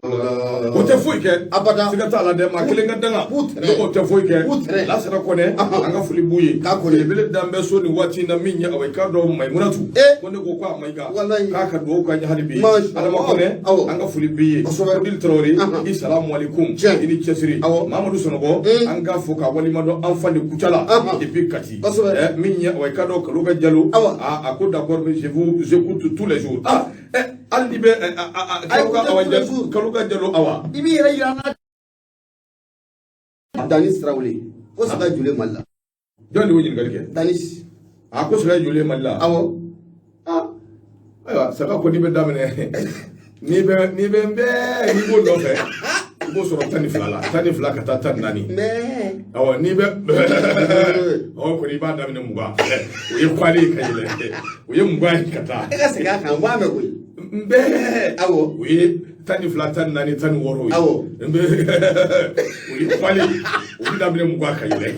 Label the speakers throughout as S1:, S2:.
S1: O tɛ foyi kɛ.
S2: Abada.
S1: Siga t'a la dɛ, maa kelen ka danga.
S2: Putain.
S1: O tɛ foyi kɛ.
S2: Putain.
S1: Lasana Kɔnɛ, an ka foli b'u ye.
S2: K'a Kɔnɛ.
S1: Belebele dan bɛ so nin waati in na, min ye awa i k'a dɔn Mayimunatu.
S2: Eh.
S1: Ko ne ko a Mayiga.
S2: Walayi.
S1: K'a ka dugawu ka ɲɛ hali bi.
S2: Masha
S1: Adama
S2: Allah.
S1: Kɔnɛ,
S2: Awɔ.
S1: an ka foli b'i ye.
S2: Kosɛbɛ.
S1: Odile Traoré,
S2: Ahan.
S1: i salamu aleykum.
S2: Tiɲɛ.
S1: I ni cɛsiri.
S2: Awɔ.
S1: Mamadu Sɔnɔgɔ, an k'a fo k'a waleɲuman dɔn an fa ni Kucala.
S2: Ahan.
S1: Depuis Kati.
S2: Kosɛbɛ.
S1: Min ye awa i k'a dɔn Kaloga Jalo.
S2: Awɔ.
S1: A ko d'accord, mais je vous écoute tous les jours. Ah, hali n'i bɛ Kaloga
S2: écoute
S1: awa
S2: tous les
S1: Jalo,
S2: jours.
S1: Kaloga Jalo awa.
S2: I b'i yɛrɛ yira an na. Danis Tarawele ko saga joli Mali la?
S1: Jɔn de y'o ɲininkali kɛ?
S2: Danis.
S1: A ko saga joli ye Mali la?
S2: Awɔ.
S1: Ah, ayiwa, saga kɔni bɛ daminɛ n'i bɛ n bɛɛ n'i b'o nɔfɛ, i b'o sɔrɔ 12 la, 12 ka taa 14.
S2: Mais
S1: Awɔ, n'i bɛ ɔ kɔni, i b'a daminɛ 20, o ye kwale ye ka yɛlɛ, o ye 20 ye ka taa.
S2: E ka segin a kan, n b'a mɛn koyi.
S1: N bɛɛ.
S2: Awɔ.
S1: O ye 12, 14, 16 ye.
S2: Awɔ.
S1: N bɛ o ye kwale, o bɛ daminɛ 20 ka yɛlɛ.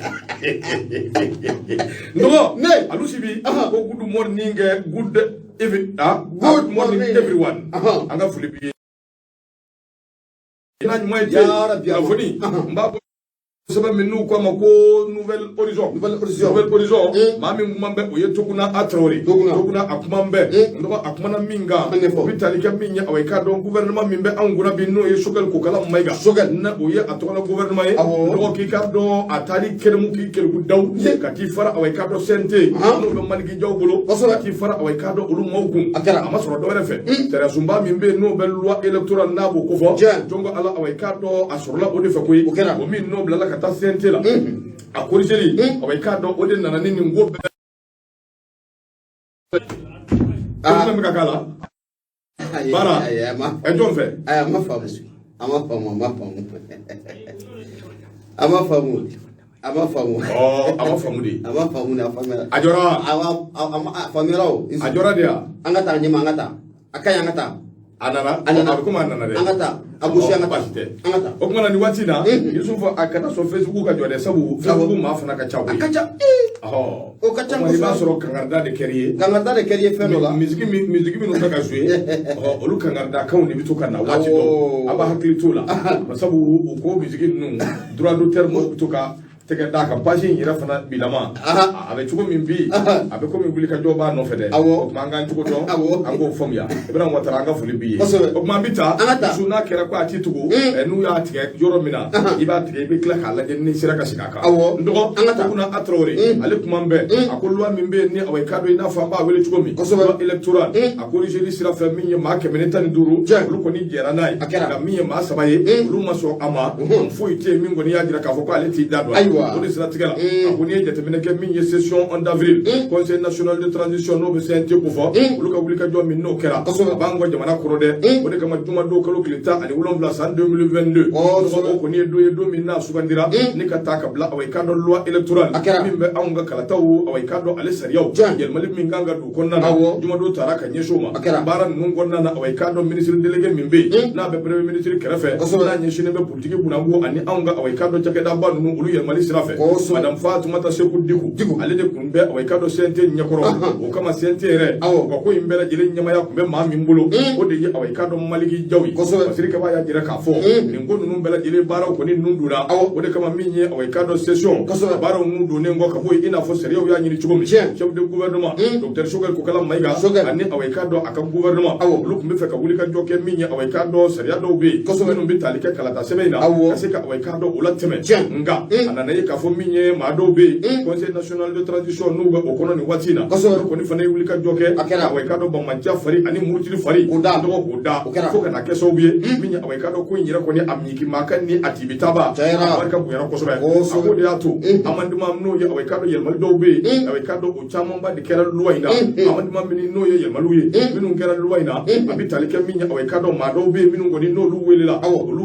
S1: N dɔgɔ.
S2: Ne.
S1: Alusi bi
S2: Ahan.
S1: ko good morning, good evening, ah.
S2: Good
S1: Good morning,
S2: morning.
S1: everyone.
S2: Ahan.
S1: An ka foli b'i ye n'a ɲuman ye.
S2: Ya Rabbi, awɔ.
S1: Kunnafoni
S2: Ahan.
S1: n b'a sɛbɛn min n'u k'a ma ko Nouvelle Horizon.
S2: Nouvelle Horizon.
S1: Nouvelle Horizon. Maa min kuma bɛ, o ye Toguna A Traoré.
S2: Toguna.
S1: Toguna, a kuma bɛ. N dɔgɔ, a kumana min kan,
S2: An ɲɛfɔ.
S1: o bɛ tali kɛ min ye, awa i k'a dɔn gouvernement min bɛ anw kunna bi, n'o ye Choguel Kokala Mayiga.
S2: Choguel.
S1: Na o ye a tɔgɔla gouvernement ye.
S2: Awɔ.
S1: N dɔgɔ, k'i k'a dɔn a taali kɛnɛmu k'i kɛlɛku daw ka t'i fara awa i k'a dɔn CNT n'o bɛ Maliki Jaw bolo,
S2: Kosɛbɛ.
S1: ka t'i fara awa i k'a dɔn olu maaw kun.
S2: A kɛra.
S1: A ma sɔrɔ dɔwɛrɛ fɛ, sariyasunba min bɛ yen n'o bɛ loi électorale n'a b'o kofɔ.
S2: Tiɲɛ.
S1: Jɔn ko Ala, awa i k'a dɔn a sɔrɔla o de fɛ koyi.
S2: O kɛra.
S1: O min n'o bilala ka taa CNT la, a corrigeli, awa i k'a dɔn o de nana ni nin ko bɛɛ.
S2: Ah.
S1: Ko jumɛn bɛ ka k'a la?
S2: Ayi,
S1: Baara.
S2: ayi, a ma
S1: Ɛ, jɔn fɛ?
S2: Ayi, a ma faamu, a ma faamu, a ma faamu, a ma faamu, a ma faamu.
S1: Ɔ, a ma faamu de.
S2: A ma faamu de, a faamuyara.
S1: A jɔra.
S2: A faamuyara o.
S1: A jɔra de yan.
S2: An ka taa ɲɛma, an ka taa, a ka ɲi, an ka taa.
S1: A nana.
S2: A nana.
S1: A bɛ komi a nana dɛ.
S2: An ka taa, a gosi, an ka taa.
S1: Baasi tɛ.
S2: An ka taa.
S1: O tuma na, nin waati in na, Yusufu, a kana sɔn Facebook ka jɔ dɛ, sabu Facebook maa fana ka ca
S2: A
S1: koyi.
S2: ka ca ee.
S1: Ɔhɔ.
S2: O ka ca
S1: O tuma i b'a
S2: kosɛbɛ.
S1: sɔrɔ kangarida de kɛr'i ye.
S2: Kangarida de kɛr'i ye fɛn dɔ la.
S1: Misiki minnu bɛ ka jouer, ɔ, olu kangaridakanw de bɛ to ka na waati dɔw. A b'a hakili t'o la, sabu u ko misiki ninnu, droit d'auteur mɔgɔw bɛ to ka tɛgɛ d'a kan page in yɛrɛ fana bilama. A bɛ cogo min bi, a bɛ komi wulikajɔ b'a nɔfɛ dɛ.
S2: Awɔ.
S1: O tuma an k'an cogo dɔn,
S2: Awɔ.
S1: an k'o faamuya. Ibrahim Watara, an ka foli b'i ye.
S2: Kosɛbɛ.
S1: O tuma an bɛ taa.
S2: An ka taa.
S1: Su n'a kɛra ko a ti tugu, n'u y'a tigɛ yɔrɔ min na, i b'a tigɛ, i bɛ tila k'a lajɛ ni sera ka segin a kan.
S2: Awɔ.
S1: N dɔgɔ.
S2: An ka taa.
S1: Toguna A Traoré, ale kuma bɛɛ, a ko loi min bɛ yen ni awa i k'a dɔn i n'a fɔ an b'a wele cogo min,
S2: Kosɛbɛ.
S1: loi électorale, a corrigeli sira fɛ, min ye maa 115,
S2: Tiɲɛ.
S1: olu kɔni jɛra n'a ye.
S2: A kɛra.
S1: Nka min ye maa saba ye, olu ma sɔn a ma. Foyi tɛ yen min kɔni y'a jira k'a fɔ ko ale t'i da don a la.
S2: Ayiwa.
S1: O de siratigɛ la, a ko n'i ye jateminɛ kɛ min ye session en d'avril, Conseil national de transition n'o bɛ CNT ko fɔ, olu ka wulikajɔ min n'o kɛra,
S2: Kosɛbɛ.
S1: a b'an ka jamana kɔrɔ dɛ. O de kama jumadon kalo tile 17 san 2022,
S2: Kosɛbɛ.
S1: o kɔni ye don ye, don min n'a sugandira ni ka taa ka bila awa i k'a dɔn loi électorale
S2: A kɛra.
S1: min bɛ anw ka kalataw, awa i k'a dɔn ale sariyaw
S2: Tiɲɛ.
S1: yɛlɛmali min kan ka don kɔnɔna na,
S2: Awɔ.
S1: jumadon taara ka ɲɛsin o ma.
S2: A kɛra.
S1: Baara ninnu kɔnɔna na, awa i k'a dɔn ministre délégué min bɛ yen n'a bɛ premier ministre kɛrɛfɛ,
S2: Kosɛbɛ.
S1: n'a ɲɛsinnen bɛ politique kunnako ani anw ka awa i k'a dɔn cakɛdaba ninnu olu yɛlɛmali sira fɛ,
S2: Kosɛbɛ.
S1: Madame Fatoumata Sekou Dicko,
S2: Dicko.
S1: ale de tun bɛ awa i k'a dɔn CNT ɲɛkɔrɔ. O kama CNT yɛrɛ,
S2: Awɔ.
S1: u ka ko in bɛɛ lajɛlen ɲɛmaya tun bɛ maa min bolo, o de ye awa i k'a dɔn Maliki Jaw ye.
S2: Kosɛbɛ.
S1: Basiri Kaba y'a jira k'a fɔ nin ko ninnu bɛɛ lajɛlen baaraw kɔni ninnu donna.
S2: Awɔ.
S1: O de kama min ye awa i k'a dɔn session
S2: Kosɛbɛ.
S1: baaraw ninnu donnen kɔ ka bɔ yen, i n'a fɔ sariyaw y'a ɲini cogo min,
S2: Tiɲɛ.
S1: chef de gouvernement docteur Choguel Kokala Mayiga
S2: Choguel.
S1: ani awa i k'a dɔn a ka gouvernement,
S2: Awɔ.
S1: olu tun bɛ fɛ ka wuli ka jɔ kɛ min ye awa i k'a dɔn sariya dɔw bɛ yen
S2: Kosɛbɛ.
S1: minnu bɛ tali kɛ kalata sɛbɛn in na,
S2: Awɔ.
S1: ka se ka awa i k'a dɔn o la tɛmɛ.
S2: Tiɲɛ.
S1: Nka a nana ye k'a fɔ min ye maa dɔw bɛ yen, Conseil national de transition n'u bɛ o kɔnɔ nin waati in na,
S2: Kosɛbɛ.
S1: olu kɔni fana ye wuli ka jɔ kɛ,
S2: A kɛra.
S1: awa i k'a dɔn banbanciya fari ani murutili fari
S2: K'o da.
S1: dɔgɔ k'o da,
S2: O kɛra.
S1: fo ka na kɛ sababu ye min ye awa i k'a dɔn ko in yɛrɛ kɔni a miki maa ka ni a tibitaba,
S2: Tiɲɛna.
S1: a barika bonyana kosɛbɛ.
S2: Kosɛbɛ.
S1: A ko de y'a to amendement n'o ye awa i k'a dɔn yɛlɛmali dɔw bɛ yen, awa i k'a dɔn o camanba de kɛra loi in na. Amendement min n'o ye yɛlɛmaliw ye minnu kɛra loi in na, a bɛ tali kɛ min ye awa i k'a dɔn maa dɔw bɛ yen minnu kɔni n'olu welela,
S2: Awɔ.
S1: olu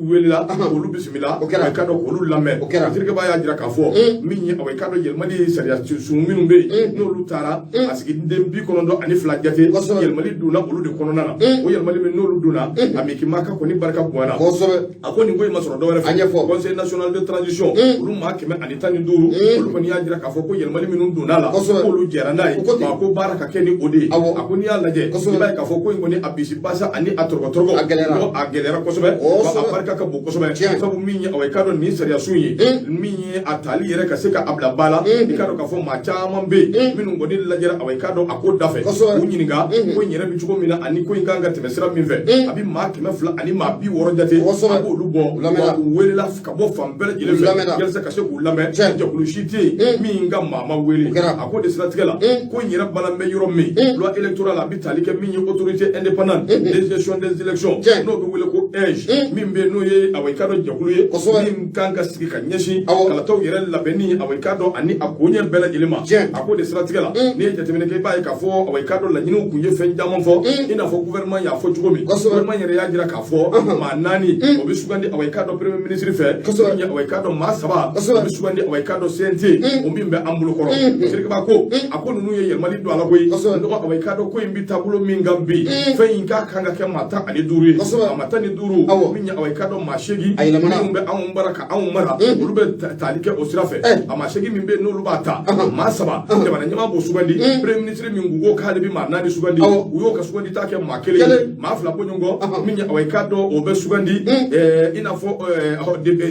S1: welela, olu bisimila.
S2: O kɛra.
S1: I k'a dɔn k'olu lamɛn.
S2: O kɛra.
S1: Patrick Ba y'a jira k'a fɔ min ye, awa, i k'a dɔn yɛlɛmali sariya sun minnu bɛ yen, n'olu taara a siginiden 92 jate, yɛlɛmali donna olu de kɔnɔna na. O yɛlɛmali min n'olu donna, a Miki Maka kɔni barika bonyana. A ko nin ko in ma sɔrɔ dɔwɛrɛ fɛ.
S2: A ɲɛfɔ.
S1: Conseil national de transition, olu maa 115, olu kɔni y'a jira k'a fɔ ko yɛlɛmali minnu donna la, k'olu jɛra n'a ye.
S2: U ko ten.
S1: Wa ko baara ka kɛ ni o de ye. A ko n'i y'a lajɛ, i b'a ye k'a fɔ ko in kɔni a bisi basa ani a tɔrɔgɔtɔrɔgɔ.
S2: A gɛlɛyara.
S1: Ko a gɛlɛyara kosɛbɛ. Wa a barika ka bon kosɛbɛ. Sabu min ye, awa, i k'a dɔn nin sariya sun ye min ye, a tali yɛrɛ ka se ka a bila ba la, i k'a dɔn k'a fɔ maa caman bɛ yen minnu kɔni lajɛra, awa, i k'a dɔn a ko da fɛ, k'u ɲininka ko in yɛrɛ bɛ cogo min na ani ko in kan ka tɛmɛ sira min fɛ. A bɛ maa 260 jate, a b'olu bɔ.
S2: U lamɛnna.
S1: Wa u welela ka bɔ fan bɛɛ lajɛlen
S2: U
S1: fɛ
S2: lamɛnna.
S1: yalasa ka se k'u lamɛn. Jɛkulu si tɛ yen min ka maa ma wele.
S2: O kɛra.
S1: A ko de siratigɛ la, ko in yɛrɛ balan bɛ yɔrɔ min, loi électorale, a bɛ tali kɛ min ye, Autorité indépendante de gestion des élections, n'o bɛ wele ko AIGE, min bɛ yen n'o ye, awa, i k'a dɔn jɛkulu ye min kan ka sigi ka ɲɛsin kalataw yɛrɛ labɛnni, awa, i k'a dɔn ani a koɲɛ bɛɛ lajɛlen ma. A ko de siratigɛ la, n'i ye jateminɛ kɛ, i b'a ye k'a fɔ, awa, i k'a dɔn laɲiniw kun ye fɛn caman fɔ, i n'a fɔ gouvernement y'a fɔ cogo min. Gouvernement yɛrɛ y'a jira k'a fɔ maa naani o bɛ sugandi, awa, i k'a dɔn premier ministre fɛ. Min ye, awa, i k'a dɔn maa saba o bɛ sugandi, awa, i k'a dɔn CNT o min bɛ an bolo kɔrɔ. Sirikeba ko a ko ninnu ye yɛlɛmali don a la koyi. Dɔgɔ, awa, i k'a dɔn ko in bɛ taabolo min kan bi, fɛn in k'a kan ka kɛ maa 15 ye. A maa 15, min ye, awa, i k'a dɔn maa 8
S2: A yɛlɛmana.
S1: minnu bɛ anw bara ka anw mara, olu bɛ tali kɛ o sira fɛ. A maa 8 min bɛ yen n'olu b'a ta, maa saba, jamana ɲɛmaa b'o sugandi. Premier ministre min kun ko k'ale bɛ maa naani sugandi, u y'o ka sugandi ta kɛ maa kelen ye.
S2: Kelen.
S1: Maa fila bɔɲɔgɔn, min ye, awa, i k'a dɔn o bɛ sugandi i n'a fɔ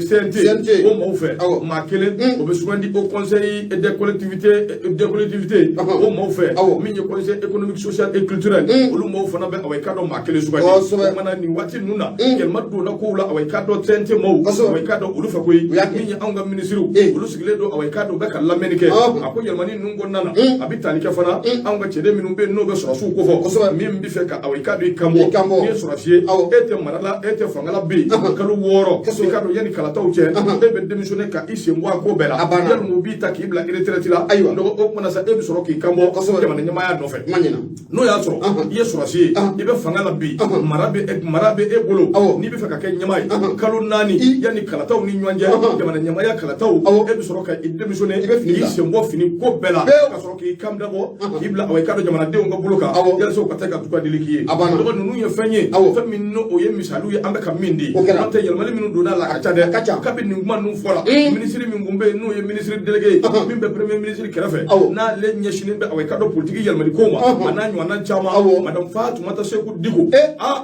S1: CNT
S2: CNT.
S1: o maaw fɛ. Maa kelen o bɛ sugandi au Conseil des collectivités o maaw fɛ. Min ye Conseil économique, social et culturel, olu maaw fana bɛ, awa, i k'a dɔn maa kelen sugandi. O kumana nin waati ninnu na, yɛlɛma donna kow la, awa, i k'a dɔn CNT maaw, awa, i k'a dɔn olu fɛ koyi.
S2: U y'a kɛ.
S1: Min ye anw ka minisiriw, olu sigilen don, awa, i k'a dɔn u bɛ ka lamɛnni kɛ. A ko yɛlɛmani ninnu kɔnɔna na, a bɛ tali kɛ fana anw ka cɛden minnu bɛ yen n'o bɛ sɔrɔsiw kofɔ, min bɛ fɛ ka, awa, i k'a dɔn i kan bɔ.
S2: I kan bɔ.
S1: N'i ye sɔrɔsi ye, e tɛ mara la, e tɛ fanga la bi, kalo 6, i k'a dɔn yanni kalataw cɛ, e bɛ démissionner ka i sen bɔ a ko bɛɛ la.
S2: A banna.
S1: Yalima u b'i ta k'i bila retraite la. Donc o kumana sa, e bɛ sɔrɔ k'i kan bɔ jamana ɲɛmaaya nɔfɛ.
S2: Kuma ɲɛna.
S1: N'o y'a sɔrɔ i ye sɔrɔsi ye, i bɛ fanga la bi, mara bɛ e bolo, n'i bɛ fɛ ka kɛ ɲɛmaa ye, kalo 4 yanni kalataw ni ɲɔgɔn cɛ, jamana ɲɛmaaya kalataw, e bɛ sɔrɔ ka i démissionner,
S2: I bɛ fini
S1: k'i
S2: bila.
S1: sen bɔ fini ko bɛɛ la,
S2: Pewu.
S1: ka sɔrɔ k'i kan dabɔ k'i bila, awa, i k'a dɔn jamanadenw ka bolo kan, yalasa u ka taa ka dugawudeli k'i ye.
S2: A banna.
S1: Dɔgɔ, ninnu ye fɛn ye, fɛn min n'o o ye misaliw ye an bɛ ka min di.
S2: O kɛra.
S1: N'o tɛ, yɛlɛmali minnu donna a la, a ka ca dɛ.
S2: A ka ca.
S1: Kabi nin kuma ninnu fɔra, minisiri min kun bɛ yen n'o ye ministre délégué ye, min bɛ premier ministre kɛrɛfɛ, n'ale ɲɛsinnen bɛ, awa, i k'a dɔn politiki yɛlɛmali ko ma, a n'a ɲɔgɔnna caman, madame Fatoumata Sekou Dicko,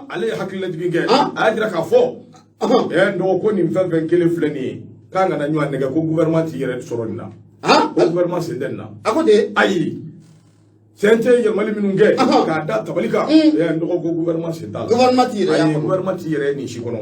S1: ale ye hakililajigin kɛ. A y'a jira k'a fɔ n dɔgɔ, ko nin fɛn fɛn kelen filɛ nin ye, k'an kana ɲɔgɔn nɛgɛ, ko gouvernement t'i yɛrɛ sɔrɔ nin na, ko gouvernement sen tɛ nin na.
S2: A ko ten.
S1: Ayi, CNT yɛlɛmali minnu kɛ k'a da tabali kan, n dɔgɔ, ko gouvernement sen t'a la.
S2: Gouvernement t'i yɛrɛ y'a
S1: Ayi,
S2: kɔnɔ.
S1: gouvernement t'i yɛrɛ ye nin si kɔnɔ.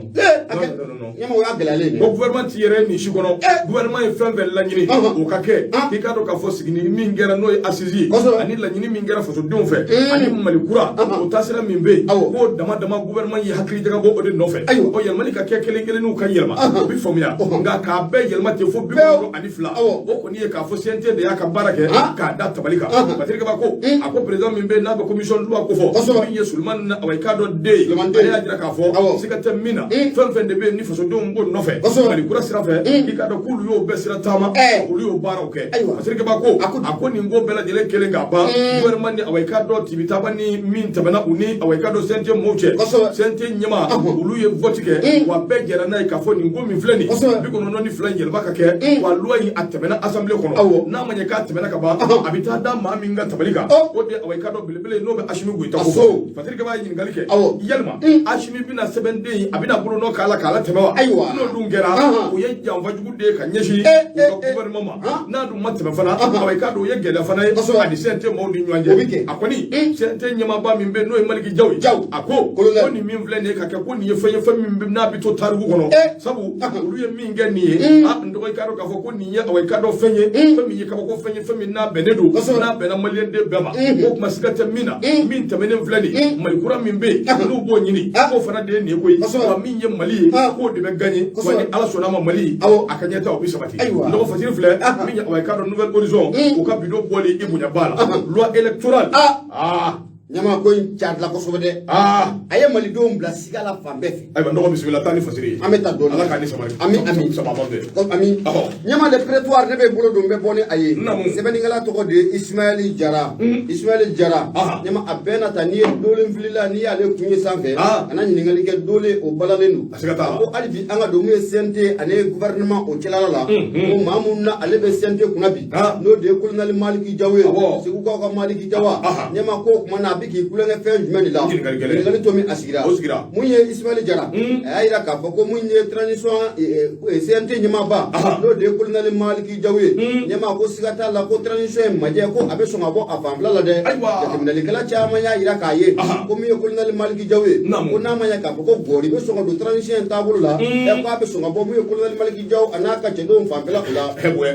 S2: A
S1: Non,
S2: kɛ
S1: non, non, non.
S2: ɲɛmɔgɔ y'a gɛlɛyalen
S1: Ko
S2: dɛ.
S1: gouvernement t'i yɛrɛ ye nin si kɔnɔ. Gouvernement ye fɛn fɛn laɲini o ka kɛ, k'i k'a dɔn k'a fɔ sigini min kɛra n'o ye assise ye, ani laɲini min kɛra fasodenw fɛ, ani Mali kura o taasira min bɛ yen, k'o dama dama, gouvernement ye hakili jagabɔ o de nɔfɛ. O yɛlɛmali ka kɛ, kelen kelenninw ka yɛlɛma, o bɛ faamuya, nka k'a bɛɛ yɛlɛma ten fo 92, o kɔni ye k'a fɔ CNT de y'a ka baara kɛ k'a da tabali kan. Patrick Ba ko a ko président min bɛ yen n'a bɛ commission de loi ko fɔ, min ye Sulemani, awa, i k'a dɔn den ye,
S2: Sulemani den.
S1: ale y'a jira k'a fɔ siga tɛ min na, fɛn fɛn de bɛ yen ni fasodenw b'o nɔfɛ Mali kura sira fɛ, i k'a dɔn k'olu y'o bɛɛ sira taama, olu y'o baaraw kɛ. Patrick Ba ko
S2: A ko
S1: a ko nin ko bɛɛ lajɛlen kelen k'a ban, gouvernement ni, awa, i k'a dɔn tibitaba ni min tɛmɛna u ni, awa, i k'a dɔn CNT mɔɔw cɛ, CNT ɲɛmaa, olu ye vote kɛ, wa bɛɛ jɛra n'a ye k'a fɔ nin ko min filɛ nin 92 in yɛlɛma ka kɛ, wa loi in a tɛmɛna assemblée kɔnɔ. N'a ma ɲɛ k'a tɛmɛna ka ban, a bɛ taa da maa min ka tabali kan, o de, awa, i k'a dɔn belebele n'o bɛ Assimi Goïta ko fɔ. Patrick Ba ye ɲininkali kɛ, yalima Assimi bɛna sɛbɛnden in, a bɛna bolonɔ k'a la k'a la tɛmɛ wa? N'o dun kɛra, o ye janfa jugu de ye ka ɲɛsin u ka gouvernement ma. N'a dun ma tɛmɛ fana, awa, i k'a dɔn o ye gɛlɛya fana ye ani CNT maaw ni ɲɔgɔn
S2: O bɛ
S1: cɛ.
S2: kɛ.
S1: A kɔni CNT ɲɛmaaba min bɛ yen n'o ye Maliki Jaw ye,
S2: Jaw.
S1: a ko
S2: Colonel.
S1: ko nin min filɛ nin ye ka kɛ, ko nin ye fɛn ye, fɛn min bɛ n'a bɛ to tariku kɔnɔ, sabu olu ye min kɛ nin ye, a n dɔgɔ, i k'a dɔn k'a fɔ ko nin ye, awa, i k'a dɔn fɛn ye, fɛn min ye kabako fɛn ye, fɛn min n'a bɛnnen don, n'a bɛnna maliyɛn den bɛɛ ma. O tuma siga tɛ min na, min tɛmɛnen filɛ nin ye, Mali kura min bɛ yen n'u b'o ɲini, k'o fana de ye nin ye koyi. Wa min ye Mali ye, k'o de bɛ gagner. Wa ni Ala sɔnna a ma, Mali a ka ɲɛta o bɛ sabati. N dɔgɔ, Fasiri filɛ min ye, awa, i k'a dɔn Nouvel Horizon, u ka bidon bɔli i bonya b'a la, loi électorale.
S2: Ɲama ko in carila kosɛbɛ dɛ. A ye malidenw bila siga la fan bɛɛ fɛ.
S1: Ayiwa, dɔgɔ, bisimila, taa ni fasiri ye.
S2: An bɛ taa dɔɔnin.
S1: Ala k'a ni sabali.
S2: Ami, ami.
S1: Sababa bɛɛ.
S2: Ko ami. Ɲama, Le Prétoire, ne bɛ bolo don, n bɛ bɔ ni a ye.
S1: Naamu.
S2: Sɛbɛnnikɛla tɔgɔ de ye Ismaël Jara. Ismaël Jara. Ɲama, a bɛɛ na ta, n'i ye dolen filila, n'i y'ale kun ye sanfɛ, a na ɲininkali kɛ, dolen o balalen don.
S1: A siga t'a la.
S2: A ko hali bi an ka don mun ye CNT ani gouvernement o cɛla la, ko maa mun na ale bɛ CNT kunna bi, n'o de ye colonel Maliki Jaw ye, Segukaw ka Maliki Jawa. Ɲama, ko o tuma na a bɛ k'i kulonkɛ fɛn jumɛn de la?
S1: Ɲininkali gɛlɛn.
S2: Ɲininkali to min a sigira.
S1: O sigira.
S2: Mun ye Ismaël Jara, a y'a yira k'a fɔ ko mun ye transition CNT ɲɛmaaba, n'o de ye colonel Maliki Jaw ye, ɲɛmaa ko siga t'a la ko transition ye majɛ, ko a bɛ sɔn ka bɔ a fanfɛla la dɛ. Jateminɛlikɛla caman y'a yira k'a ye ko min ye colonel Maliki Jaw ye, ko n'a ma ɲɛ k'a fɔ ko gɔri bɛ sɔn ka don transition in taabolo la, ko a bɛ sɔn ka bɔ mun ye colonel Maliki Jaw a n'a ka cɛdenw fanfɛla o la.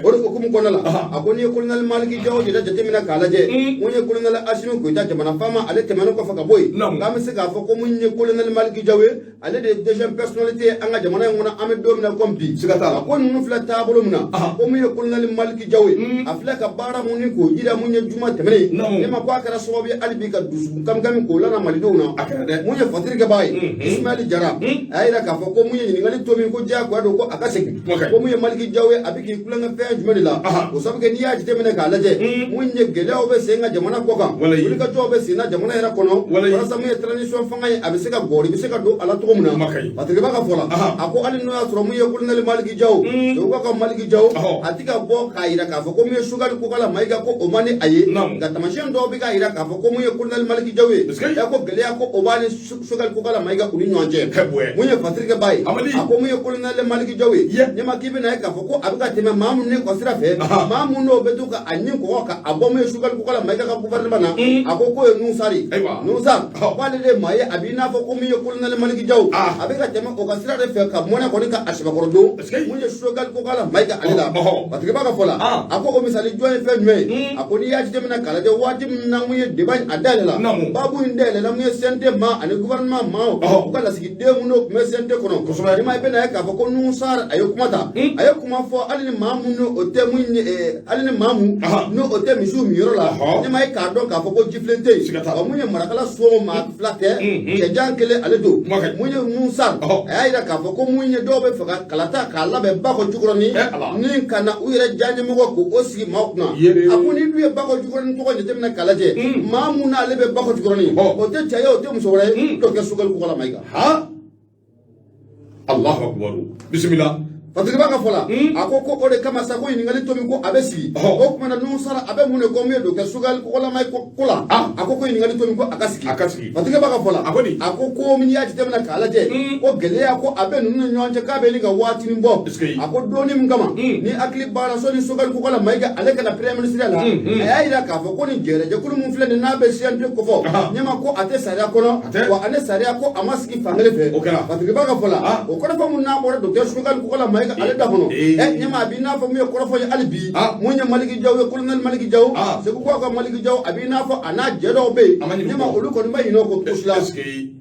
S2: O de hukumu kɔnɔna la, a ko n'i ye colonel Maliki Jaw yɛrɛ jateminɛ k'a lajɛ, mun ye colonel Asimi Goyita jamana faama, ale tɛmɛnen kɔfɛ ka bɔ yen, k'an bɛ se k'a fɔ ko mun ye colonel Maliki Jaw ye, ale de ye deuxième personnalité ye an ka jamana in kɔnɔ, an bɛ don min na komi bi.
S1: Siga t'a la.
S2: A ko ninnu filɛ taabolo min na, ko mun ye colonel Maliki Jaw ye, a filɛ ka baara mun ni k'o jira mun ye juma tɛmɛnen, ne ma ko a kɛra sababu ye hali bi ka dusukun kamikami k'o lana malidenw na.
S1: A kɛra dɛ.
S2: Mun ye fatirikɛbaa ye Ismaël Jara, a y'a yira k'a fɔ ko mun ye ɲininkali to min ko diyagoya don ko a ka segin, ko mun ye Maliki Jaw ye, a bɛ k'i kulonkɛ fɛn jumɛn de la? O sabu kɛ n'i y'a jateminɛ k'a lajɛ, mun ye gɛlɛyaw bɛ sen ka jamana kɔ kan, wulikajɔw bɛ sen na jamana yɛrɛ kɔnɔ, walasa mun ye transition fanga ye, a bɛ se ka gɔri, bɛ se ka don a la cogo min na. Fatirikɛba ka fɔ la, a ko hali n'o y'a sɔrɔ mun ye colonel Maliki Jaw, Seguka ka Maliki Jaw, a ti ka bɔ k'a yira k'a fɔ ko mun ye Choguel Kokala Mayiga ko o man di a ye, nka tamasiyɛn dɔw bɛ k'a yira k'a fɔ ko mun ye colonel Maliki Jaw ye, ko gɛlɛya ko o b'a ni Choguel Kokala Mayiga u ni ɲɔgɔn cɛ. Mun ye fatirikɛba ye, a ko mun ye colonel Maliki Jaw ye, ɲɛma k'i bɛna ye k'a fɔ ko a bɛ ka tɛmɛ maa minnu kɔ sira fɛ, maa minnu n'o bɛ to ka a ɲin kɔgɔ ka a bɔ mun ye Choguel Kokala Mayiga ka gouvernement na, a ko k'o ye Nusari Nusar, k'ale de ye maa ye a b'i n'a fɔ ko mun ye colonel Maliki Jaw, a bɛ ka tɛmɛ o ka sira de fɛ ka mɔnɛ kɔni ka a sɛbɛkɔrɔ don mun ye Choguel Kokala Mayiga ale la. Fatirikɛba ka fɔ la, a ko o misali jɔn ye fɛn jumɛn ye? A ko n'i y'a jateminɛ k'a lajɛ, waati min na mun ye débat in a dayɛlɛ la, baabu in dayɛlɛla mun ye CNT ma ani gouvernement ma, u ka lasigiden minnu tun bɛ CNT kɔnɔ, i ma i bɛna ye k'a fɔ ko Nusar a ye kuma ta, a ye kuma fɔ hali ni maa mun n'o tɛ mun ye, hali ni maa mun n'o o tɛ misiw miyɔrɔ la, ne ma ye k'a dɔn k'a fɔ ko jifilen tɛ yen. Wa mun ye marakala so maa fila tɛ, cɛjan kelen ale don. Mun ye Nusar, a y'a yira k'a fɔ ko mun ye dɔw bɛ fɛ ka kalata k'a labɛn Bakɔ Jikɔrɔni ni ka na u yɛrɛ diyaɲɛmɔgɔ k'o sigi maaw kunna. A ko ni dun ye Bakɔ Jikɔrɔni tɔgɔ jateminɛ k'a lajɛ, maa mun n'ale bɛ Bakɔ Jikɔrɔni, o tɛ cɛ ye, o tɛ muso wɛrɛ ye, dɔ kɛ Choguel Kokala Mayiga.
S1: Allahu akbar, bisimila.
S2: Fatirikɛba ka fɔ la, a ko ko o de kama sa ko ɲininkali to min ko a bɛ sigi, o tuma na Nusar a bɛ mun de kɔ mun ye docteur Choguel Kokala Mayiga ko la? A ko ko ɲininkali to min ko a ka sigi.
S1: A ka sigi.
S2: Fatirikɛba ka fɔ la,
S1: A ko di?
S2: A ko ko min y'a jateminɛ k'a lajɛ, ko gɛlɛya ko a bɛ ninnu ni ɲɔgɔn cɛ k'a bɛ nin ka waatinin bɔ. A ko donni min kama ni hakili banna sɔnni Choguel Kokala Mayiga ale ka na premier ministre la, a y'a yira k'a fɔ ko nin jɛrɛjɛkulu min filɛ nin n'a bɛ CNT kofɔ, ɲɛma ko a tɛ sariya kɔnɔ, wa ale sariya ko a ma sigi fankelen fɛ. Fatirikɛba ka fɔ la, o kɔrɔfɔ mun n'a bɔra docteur Choguel Kokala Mayiga ale da kɔnɔ, ɲɛma a b'i n'a fɔ mun ye kɔrɔfɔ ye hali bi mun ye Maliki Jaw ye, colonel Maliki Jaw, Segukaw ka Maliki Jaw, a b'i n'a fɔ a n'a jɛ dɔw bɛ yen, ɲɛma olu kɔni bɛ ɲinɛ o kɔ cogo si la,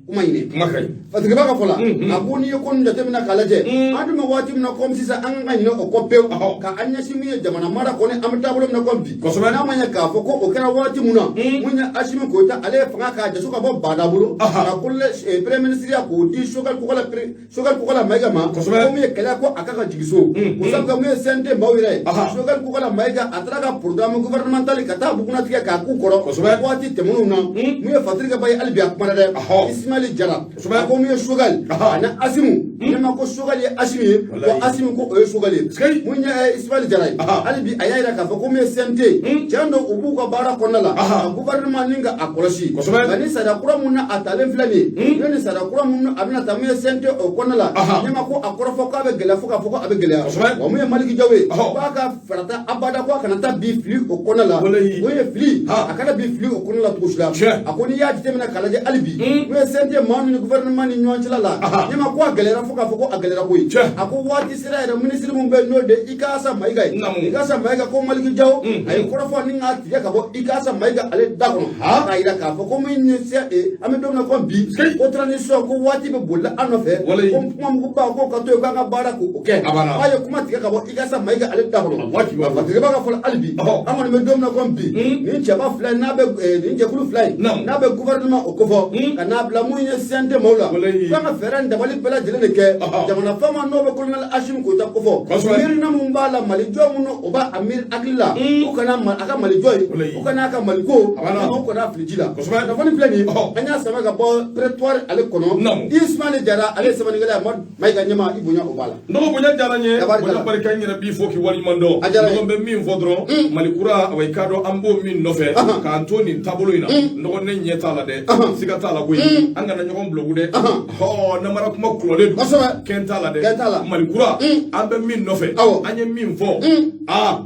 S2: kuma ɲini.
S1: Kuma ka ɲi.
S2: Fatirikɛba ka fɔ la, a ko n'i ye ko nin jateminɛ k'a lajɛ, an dun bɛ waati min na komi sisan, an kan ka ɲinɛ o kɔ pewu ka an ɲɛsin min ye jamana mara kɔni, an bɛ taabolo min na komi bi. N'a ma ɲɛ k'a fɔ ko o kɛra waati min na, mun ye Asimi Goyita ale ye fanga k'a jaso ka bɔ Bada bolo ka colonel premier ministre ya k'o di Choguel Kokala Mayiga ma, ko min ye kɛlɛ ko a ka ka jigin so, o sabu kɛ mun ye CNT maaw yɛrɛ ye, Choguel Kokala Mayiga a taara ka programme gouvernemental ka taa bugunnatigɛ k'a k'u kɔrɔ waati tɛmɛnenw na. Mun ye Fatirikɛba ye, hali bi a kumana dɛ, Ismaël Jara, a ko mun ye Choguel ani Asimu, ne ma ko Choguel ye Asimi ye, ko Asimi ko o ye Choguel ye. Mun ye Ismaël Jara ye, hali bi a y'a yira k'a fɔ ko mun ye CNT, tiɲɛ don u b'u ka baara kɔnɔna la ka gouvernement ni ka a kɔlɔsi, nka ni sariya kura mun na a talen filɛ nin ye, ne ni sariya kura mun a bɛna ta mun ye CNT o kɔnɔna la, ne ma ko a kɔrɔfɔ k'a bɛ gɛlɛya fo k'a fɔ ko a bɛ gɛlɛya. Wa mun ye Maliki Jaw ye, k'a ka farata abada ko a kana taa bi fili o kɔnɔna la, o ye fili, a kana bi fili o kɔnɔna la cogo si la. A ko n'i y'a jateminɛ k'a lajɛ hali bi mun ye CNT CNT maa ni gouvernement ni ɲɔgɔn cɛla la, ɲɛma, ko a gɛlɛyara fo k'a fɔ ko a gɛlɛyara koyi. A ko waati sera yɛrɛ, minisiri mun bɛ yen, n'o de Ikasa Mayiga ye, Ikasa Mayiga ko Maliki Jaw a ye kɔrɔfɔ ni k'a tigɛ ka bɔ Ikasa Mayiga ale da kɔnɔ, k'a yira k'a fɔ ko min ye an bɛ don min na ko bi, ko transition, ko waati bɛ bolila an nɔfɛ, ko kuma muguba ko ka to yen, k'an ka baara k'o kɛ. K'a ye kuma tigɛ ka bɔ Ikasa Mayiga ale da kɔnɔ. Fatigɛba ka fɔ hali bi, an kɔni bɛ don min na ko bi, nin cɛba fila in n'a bɛ nin jɛkulu fila in n'a bɛ gouvernement o kofɔ ka n'a bila mun ye CNT maaw la, k'an ka fɛɛrɛ ni dabali bɛɛ lajɛlen de kɛ jamana faama n'o bɛ colonel Asimi Goyita kofɔ, miirina mun b'a la, Mali jɔ mun o b'a a miiri hakili la, u kana a ka Mali jɔ ye, u kana a ka Mali ko, u kana fili ji la. Kunnafoni filɛ nin ye, an y'a sama ka bɔ prétoire ale kɔnɔ. Ismaël Jara ale ye sɛbɛnnikɛla ye. Mayiga, ɲɛma, i bonya o b'a la.
S1: Nɔgɔ bonya diyara n ye, bonya barika, n yɛrɛ b'i fo k'i waleɲuman dɔn.
S2: A diyara n ye.
S1: Nɔgɔ bɛ min fɔ dɔrɔn, Mali kura, awa, i k'a dɔn an b'o min nɔfɛ k'an to nin taabolo in na. Nɔgɔ, ne ɲɛ t'a la dɛ, siga t'a la koyi, an kana ɲɔgɔn bulogu dɛ. Hɔ, namara kuma kulɔlen don. Kɛn t'a la dɛ.
S2: Kɛn t'a la.
S1: Mali kura, an bɛ min nɔfɛ, an ye min fɔ, aa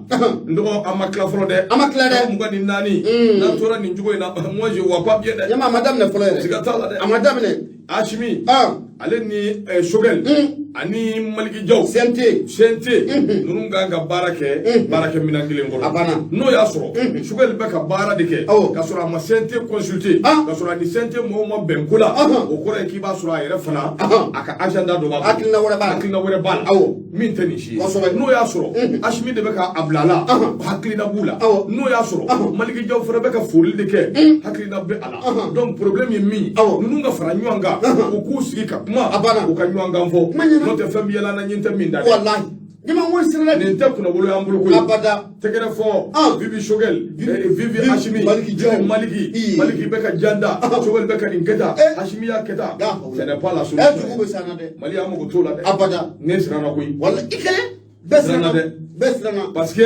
S1: n dɔgɔ, an ma tila fɔlɔ dɛ.
S2: An ma tila dɛ.
S1: 24, n'an tora nin cogo in na, moi je vois pas bien dɛ.
S2: Ɲɛma, a ma daminɛ fɔlɔ yɛrɛ.
S1: Siga t'a la dɛ.
S2: A ma daminɛ.
S1: Asimi ale ni Sogɛl ani Maliki Jaw,
S2: CNT,
S1: CNT ninnu kan ka baara kɛ baarakɛ minɛn kelen kɔnɔ.
S2: A banna.
S1: N'o y'a sɔrɔ Sogɛl bɛ ka baara de kɛ ka sɔrɔ a ma CNT consulter, ka sɔrɔ a ni CNT mɔgɔw ma bɛn ko la, o kɔrɔ ye k'i b'a sɔrɔ a yɛrɛ fana a ka agenda dɔ b'a bolo.
S2: Hakilina wɛrɛ b'a la.
S1: Hakilina wɛrɛ b'a la min tɛ nin si ye. N'o y'a sɔrɔ Asimi de bɛ ka a bila a la, hakilina b'u la. N'o y'a sɔrɔ Maliki Jaw fana bɛ ka foli de kɛ, hakilina bɛ a la. Donc problème ye min ye, ninnu ka fara ɲɔgɔn kan, u k'u sigi ka kuma,
S2: A banna.
S1: u ka ɲɔgɔn kan fɔ.
S2: Kuma ɲɛna.
S1: N'o tɛ, fɛn bɛ yɛlɛ an na, ɲin tɛ min da dɛ.
S2: Walahi, ɲɛma, n ko sirala.
S1: Nin tɛ kunnawolo y'an bolo koyi.
S2: Abada.
S1: Tɛgɛrɛ fɔ, vive Sogɛl, vive Asimi,
S2: Maliki Jaw.
S1: Vive Maliki. Maliki bɛ ka janda, Sogɛl bɛ ka nin kɛ tan, Asimi y'a kɛ tan. Ce n'est pas la solution.
S2: Jugu bɛ s'an na dɛ.
S1: Mali, an mago t'o la dɛ.
S2: Abada.
S1: Ne siranna koyi.
S2: Walahi, i kelen bɛɛ siranna.
S1: Siranna dɛ.
S2: Bɛɛ siranna.
S1: Parce que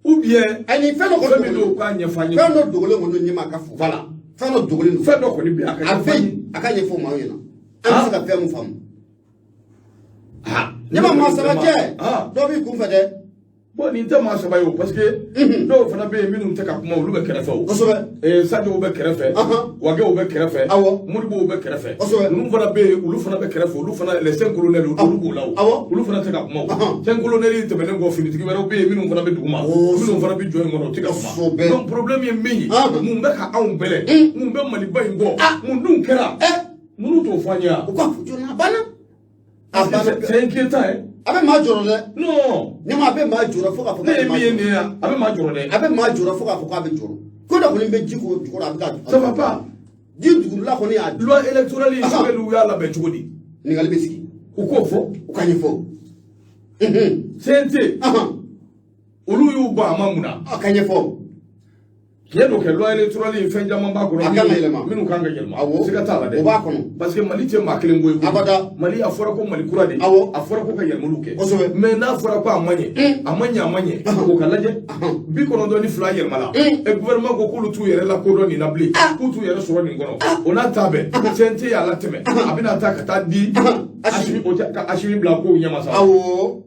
S1: ou bien
S2: Ayi, fɛn dɔ
S1: fɛn
S2: kɔni
S1: min don, k'a ɲɛfɔ an ye.
S2: Fɛn dɔ dogolen kɔni don, ɲɛma, a ka fɔ.
S1: Voilà.
S2: Fɛn dɔ dogolen don.
S1: Fɛn dɔ kɔni bɛ yen, a ka
S2: A
S1: ɲɛfɔ
S2: bɛ
S1: an ye.
S2: yen, a ka ɲɛfɔ maaw ɲɛna, an bɛ se ka fɛn mun faamu. Ɲɛma, maa saba cɛ, dɔ b'i kun fɛ dɛ.
S1: Bon, nin tɛ maa saba ye o, parce que dɔw fana bɛ yen minnu tɛ ka kuma, olu bɛ kɛrɛfɛ o. Sajow bɛ kɛrɛfɛ, Wagew bɛ kɛrɛfɛ, Modibow bɛ kɛrɛfɛ. Ninnu fana bɛ yen, olu fana bɛ kɛrɛfɛ, olu fana, les cinq colonels, olu b'o la o. Olu fana tɛ ka kuma o. Cinq colonels tɛmɛnen kɔ, finitigi wɛrɛw bɛ yen minnu fana bɛ duguma, minnu fana bɛ jɔ in kɔnɔ, u tɛ ka kuma. Donc problème ye min ye, mun bɛ ka anw bɛlɛ, mun bɛ Maliba in bɔ, mun dun kɛra, ninnu t'o fɔ an ye wa?
S2: U ka fɔ joona, a banna, a banna.
S1: C'est inquiétant hein.
S2: A bɛ maa jɔrɔ dɛ.
S1: Non.
S2: Ɲɛma, a bɛ maa jɔrɔ fo k'a fɔ.
S1: Ne ye min ye nin ye, a bɛ maa jɔrɔ dɛ.
S2: A bɛ maa jɔrɔ fo k'a fɔ k'a bɛ jɔrɔ. Ko dɔ kɔni bɛ ji ko jukɔrɔ, a bɛ ka.
S1: Ça va pas.
S2: Ji dugula kɔni a.
S1: Loi électorale in, Sogɛl y'a labɛn cogo di?
S2: Ɲininkali bɛ sigi.
S1: U k'o fɔ.
S2: U ka ɲɛfɔ.
S1: CNT, olu y'u ban a ma mun na?
S2: A ka ɲɛfɔ.
S1: Tiɲɛ don kɛ, loi électorale in, fɛn caman b'a kɔnɔ.
S2: A kan ka yɛlɛma.
S1: Minnu kan ka yɛlɛma. Siga t'a la dɛ.
S2: O b'a kɔnɔ.
S1: Parce que Mali tɛ maa kelen ko ye koyi.
S2: Abada.
S1: Mali, a fɔra ko Mali kura de. A fɔra ko ka yɛlɛmaliw kɛ. Mais n'a fɔra ko a ma ɲɛ, a ma ɲɛ, a ma ɲɛ, o ka lajɛ. 92 yɛlɛmala. Ɛ, gouvernement ko k'olu t'u yɛrɛ lakodɔn nin na bilen. K'u t'u yɛrɛ sɔrɔ nin kɔnɔ. O n'a ta bɛɛ, CNT y'a latɛmɛ. A bɛna taa ka taa di Asimi, o tɛ ka Asimi bila kow ɲɛma sa.
S2: Awɔ.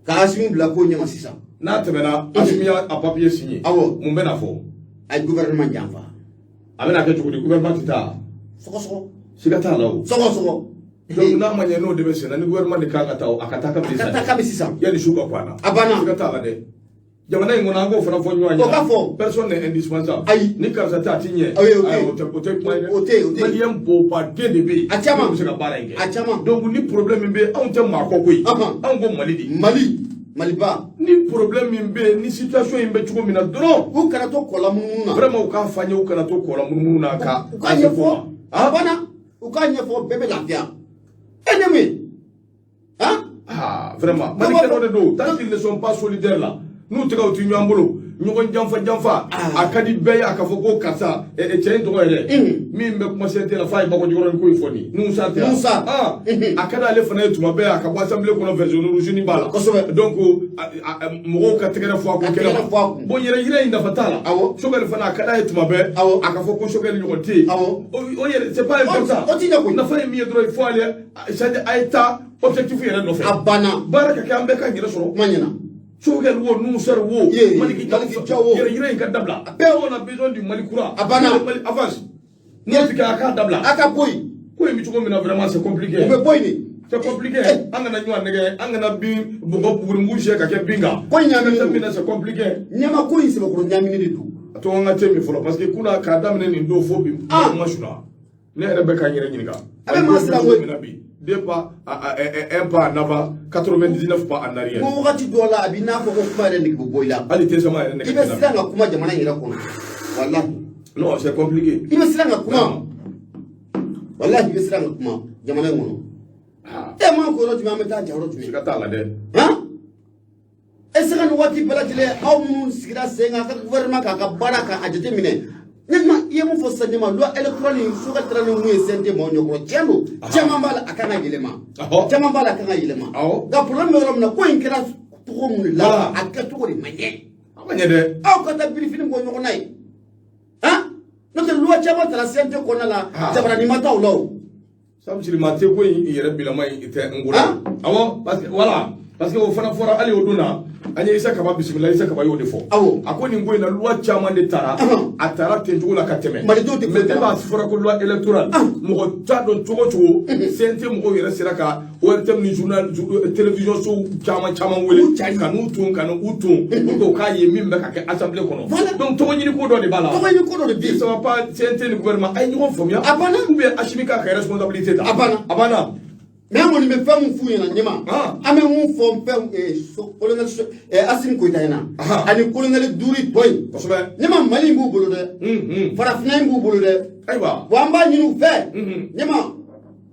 S2: Ka Asimi bila kow ɲɛma sisan.
S1: N'a tɛmɛna, Asimi y'a papier signé. Mun bɛna fɔ?
S2: A ye gouvernement janfa.
S1: A bɛna kɛ cogo di? Gouvernement tɛ taa.
S2: Sɔgɔsɔgɔ.
S1: Siga t'a la o.
S2: Sɔgɔsɔgɔ.
S1: Donc n'a ma ɲɛ n'o de bɛ sen na, ni gouvernement de kan ka taa, a ka taa kabini
S2: A ka taa kabi sisan.
S1: Yanni su ka ko a la.
S2: A banna.
S1: Siga t'a la dɛ. Jamana in kɔnɔ, an k'o fana fɔ ɲɔgɔn ɲɛna.
S2: O ka fɔ.
S1: Personne n'est indispensable.
S2: Ayi.
S1: Ni karisa tɛ, a ti ɲɛ.
S2: Ayi, o tɛ.
S1: Ayi, o tɛ kuma ye dɛ.
S2: O tɛ, o tɛ.
S1: Maliyɛn bɔbaden de bɛ yen.
S2: A caman.
S1: Minnu bɛ se ka baara in kɛ.
S2: A caman.
S1: Donc ni problème min bɛ yen, anw tɛ maa kɔ koyi. Anw ko Mali de.
S2: Mali. Maliba.
S1: Ni problème min bɛ yen, ni situation in bɛ cogo min na dɔrɔn.
S2: U kana to kɔla munumunu na.
S1: Vraiment, u k'a fɔ an ye, u kana to kɔla munumunu na ka.
S2: U k'a ɲɛfɔ. A banna. U k'a ɲɛfɔ, bɛɛ bɛ lafiya. E ne mun ye? Han?
S1: Ah, vraiment. Malikɛlaw de don. Tant qu'ils ne sont pas solidaires là, n'u tɛgɛw ti ɲɔgɔn bolo, ɲɔgɔn janfa janfa, a ka di bɛɛ ye a ka fɔ ko karisa, cɛ in tɔgɔ yɛrɛ, min bɛ kuma CNT la f'a ye Bakɔjikɔrɔni ko in fɔ nin, Musa tɛ wa?
S2: Musa.
S1: Ah, a ka d'ale fana ye tuma bɛɛ a ka bɔ assemblée kɔnɔ, version rouge ni b'a la. Donc mɔgɔw ka tɛgɛrɛ fɔ a kun
S2: Ka
S1: kɛnɛ
S2: tɛgɛrɛ
S1: ma.
S2: fɔ a kun.
S1: Bon, yɛrɛ yira in nafa t'a la. Sogɛli fana, a ka d'a ye tuma bɛɛ a ka fɔ ko Sogɛli ɲɔgɔn tɛ yen. O yɛrɛ, c'est pas important.
S2: O ti ɲɛ koyi.
S1: Nafa ye min ye dɔrɔn, il faut aller, c'est-à-dire a ye taa objectif yɛrɛ nɔfɛ.
S2: A banna.
S1: Baara ka kɛ, an bɛɛ ka yɛrɛ sɔrɔ.
S2: Kuma ɲɛna.
S1: Sogɛli wo, Nusɛri wo,
S2: Ye,
S1: Maliki
S2: Maliki Jaw wo.
S1: Yɛrɛ yira in ka dabila.
S2: A bɛɛ.
S1: On a besoin du Mali kura.
S2: A banna.
S1: Mali avance. N'o ti kɛ, a k'a dabila.
S2: A ka bɔ yen.
S1: Ko in bɛ cogo min na, vraiment, c'est compliqué.
S2: U bɛ bɔ yen de.
S1: C'est compliqué. An kana ɲɔgɔn nɛgɛ, an kana bin bɔgɔ bugurimugu siyɛ ka kɛ bin kan.
S2: Ko in ɲagaminen don.
S1: Min na, c'est compliqué.
S2: Ɲɛma, ko in sɛbɛkɔrɔ ɲagaminen de don.
S1: A to an ka te min fɔlɔ, parce que kunna k'a daminɛ nin don fo bi, ma sunɔgɔ. Ne yɛrɛ bɛ k'an yɛrɛ ɲininka.
S2: A bɛ maa siran koyi.
S1: Min na bi, deux pas, un pas en avant, 99 pas en arrière.
S2: Ko wagati dɔ la, a b'i n'a fɔ ko kuma yɛrɛ nege bɛ bɔ i la.
S1: Hali te sama yɛrɛ nɛgɛ
S2: I bɛ siran ka kuma jamana in yɛrɛ kɔnɔ, walahi.
S1: Non, c'est compliqué.
S2: I bɛ siran ka kuma, walahi, i bɛ siran ka kuma jamana in kɔnɔ. E ma ko yɔrɔ jumɛn, an bɛ taa ja yɔrɔ jumɛn?
S1: Siga t'a la dɛ.
S2: Han, e se ka nin waati bɛɛ lajɛlen, aw minnu sigira sen kan, a ka gouvernement k'a ka baara k'a jateminɛ. Ɲɛma, i ye mun fɔ sisan? Ɲɛma, loi électorale in so ka taara ni mun ye CNT maaw ɲɛkɔrɔ, tiɲɛ don, caman b'a la, a kan ka yɛlɛma. Caman b'a la, a kan ka yɛlɛma. Nka problème bɛ yɔrɔ min na, ko in kɛra cogo mun de la, a kɛcogo de ma ɲɛ.
S1: A ma ɲɛ dɛ.
S2: Aw ka taa birifini bɔ ɲɔgɔn na ye, han, n'o tɛ loi caman tara CNT kɔnɔna la, jabarani ma taa o la o.
S1: Sabu sirima te ko in yɛrɛ bilama in tɛ n ko la. Awɔ, parce que, voilà, parce que o fana fɔra hali o don na, an ye Isa Kaba bisimila, Isa Kaba y'o de fɔ. A ko nin ko in na, loi caman de tara, a tara ten cogo la ka tɛmɛ.
S2: Malidenw tɛ
S1: mais ne b'a fɔra ko loi électorale, mɔgɔ t'a dɔn cogo o cogo, CNT mɔgɔw yɛrɛ sera ka ORTM ni journal, télévision so caman caman wele ka n'u tun ka n'u tun pour que u k'a ye min bɛ ka kɛ assemblée kɔnɔ. Donc tɔgɔ ɲini ko dɔ de b'a la.
S2: Tɔgɔ ɲini ko dɔ de bɛ yen.
S1: Ça va pas. CNT ni gouvernement, a ye ɲɔgɔn faamuya.
S2: A banna.
S1: Ou bien Assimi k'a ka responsabilité ta.
S2: A banna.
S1: A banna.
S2: Mais an kɔni bɛ fɛn mun f'u ɲɛna, ɲɛma, an bɛ mun fɔ fɛn colonel Assimi Goïta ɲɛna ani colonel duuru tɔ in. Ɲɛma, Mali in b'u bolo dɛ, farafinna in b'u bolo dɛ. Wa an b'a ɲini u fɛ, ɲɛma,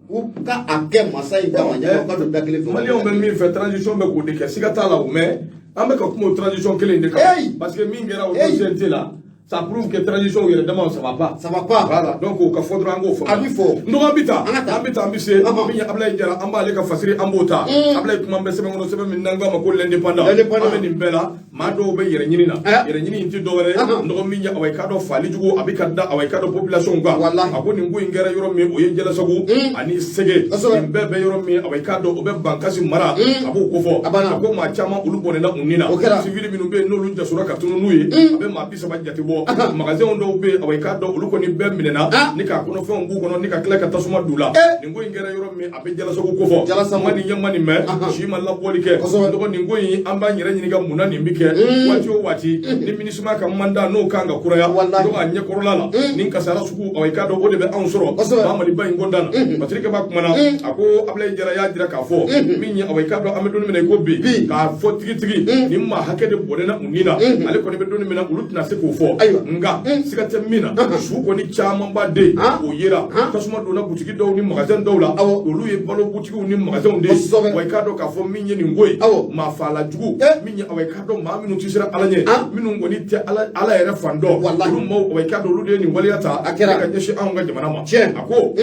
S2: u ka a kɛ masa in kama, ɲɛma, u ka don da kelen fɛ.
S1: Maliyɛnw bɛ min fɛ, transition bɛ k'o de kɛ, siga t'a la o. Mais an bɛ ka kuma o transition kelen in de kan, parce que min kɛra o CNT la, ça prouve que transition yɛrɛ dama, ça va pas.
S2: Ça va pas.
S1: Voilà, donc o ka fɔ dɔrɔn, an k'o fɔ.
S2: A bɛ fɔ.
S1: N dɔgɔ, an bɛ taa.
S2: An ka taa.
S1: An bɛ taa, an bɛ se min ye Ablaye Jara, an b'ale ka fasiri, an b'o ta. Ablaye kuma bɛ sɛbɛn kɔnɔ, sɛbɛn min n'an k'a ma ko L'Indépendant.
S2: L'Indépendant.
S1: An bɛ nin bɛɛ la, maa dɔw bɛ yɛrɛ ɲini na. Yɛrɛ ɲini in tɛ dɔwɛrɛ ye, n dɔgɔ, min ye awa, i k'a dɔn, faali jugu a bɛ ka da, awa, i k'a dɔn, population kan. A ko nin ko in kɛra yɔrɔ min, o ye Jalasagu ani Sege. Nin bɛɛ bɛ yɔrɔ min, awa, i k'a dɔn, o bɛ Bankasi mara, a b'o kofɔ. A ko maa caman olu bɔnɛna u ni na. Civil minnu bɛ yen, n'olu jasora ka tunun n'u ye, a bɛ maa 30 jate bɔ. Magasin dɔw bɛ yen, awa, i k'a dɔn, olu kɔni bɛɛ minɛna ni k'a kɔnɔfɛnw b'u kɔnɔ ni ka tila ka tasuma d'u la. Nin ko in kɛra yɔrɔ min, a bɛ Jalasagu kofɔ. Ma nin ye, ma nin mɛn si ma labɔli kɛ. Dɔgɔ, nin ko in, an b'an yɛrɛ ɲininka mun na nin bɛ kɛ waati o waati ni MINUSMA ka mandat n'o kan ka kuraya. Dɔgɔ, a ɲɛkɔrɔla la, nin kasara sugu, awa, i k'a dɔn, o de bɛ anw sɔrɔ ba Maliba in kɔnɔna na. Patrick Ba kumana, a ko Ablaye Jara y'a jira k'a fɔ min ye, awa, i k'a dɔn, an bɛ don min na i ko bi, k'a fɔ tigitigi nin maa hakɛ de bɔnɛna u ni na, ale kɔni bɛ don min na, olu tɛna se k'o fɔ. Nka siga tɛ min na, su kɔni camanba de o yera, tasuma donna butigi dɔw ni magasin dɔw la, olu ye balo butigiw ni magasinw de ye. Wa i k'a dɔn k'a fɔ min ye nin ko ye, maa faala jugu min ye, awa, i k'a dɔn, maa minnu tɛ siran Ala ɲɛ, minnu kɔni tɛ Ala yɛrɛ fan dɔn, olu maaw, awa, i k'a dɔn, olu de ye nin waleya ta ka ɲɛsin anw ka jamana ma. A ko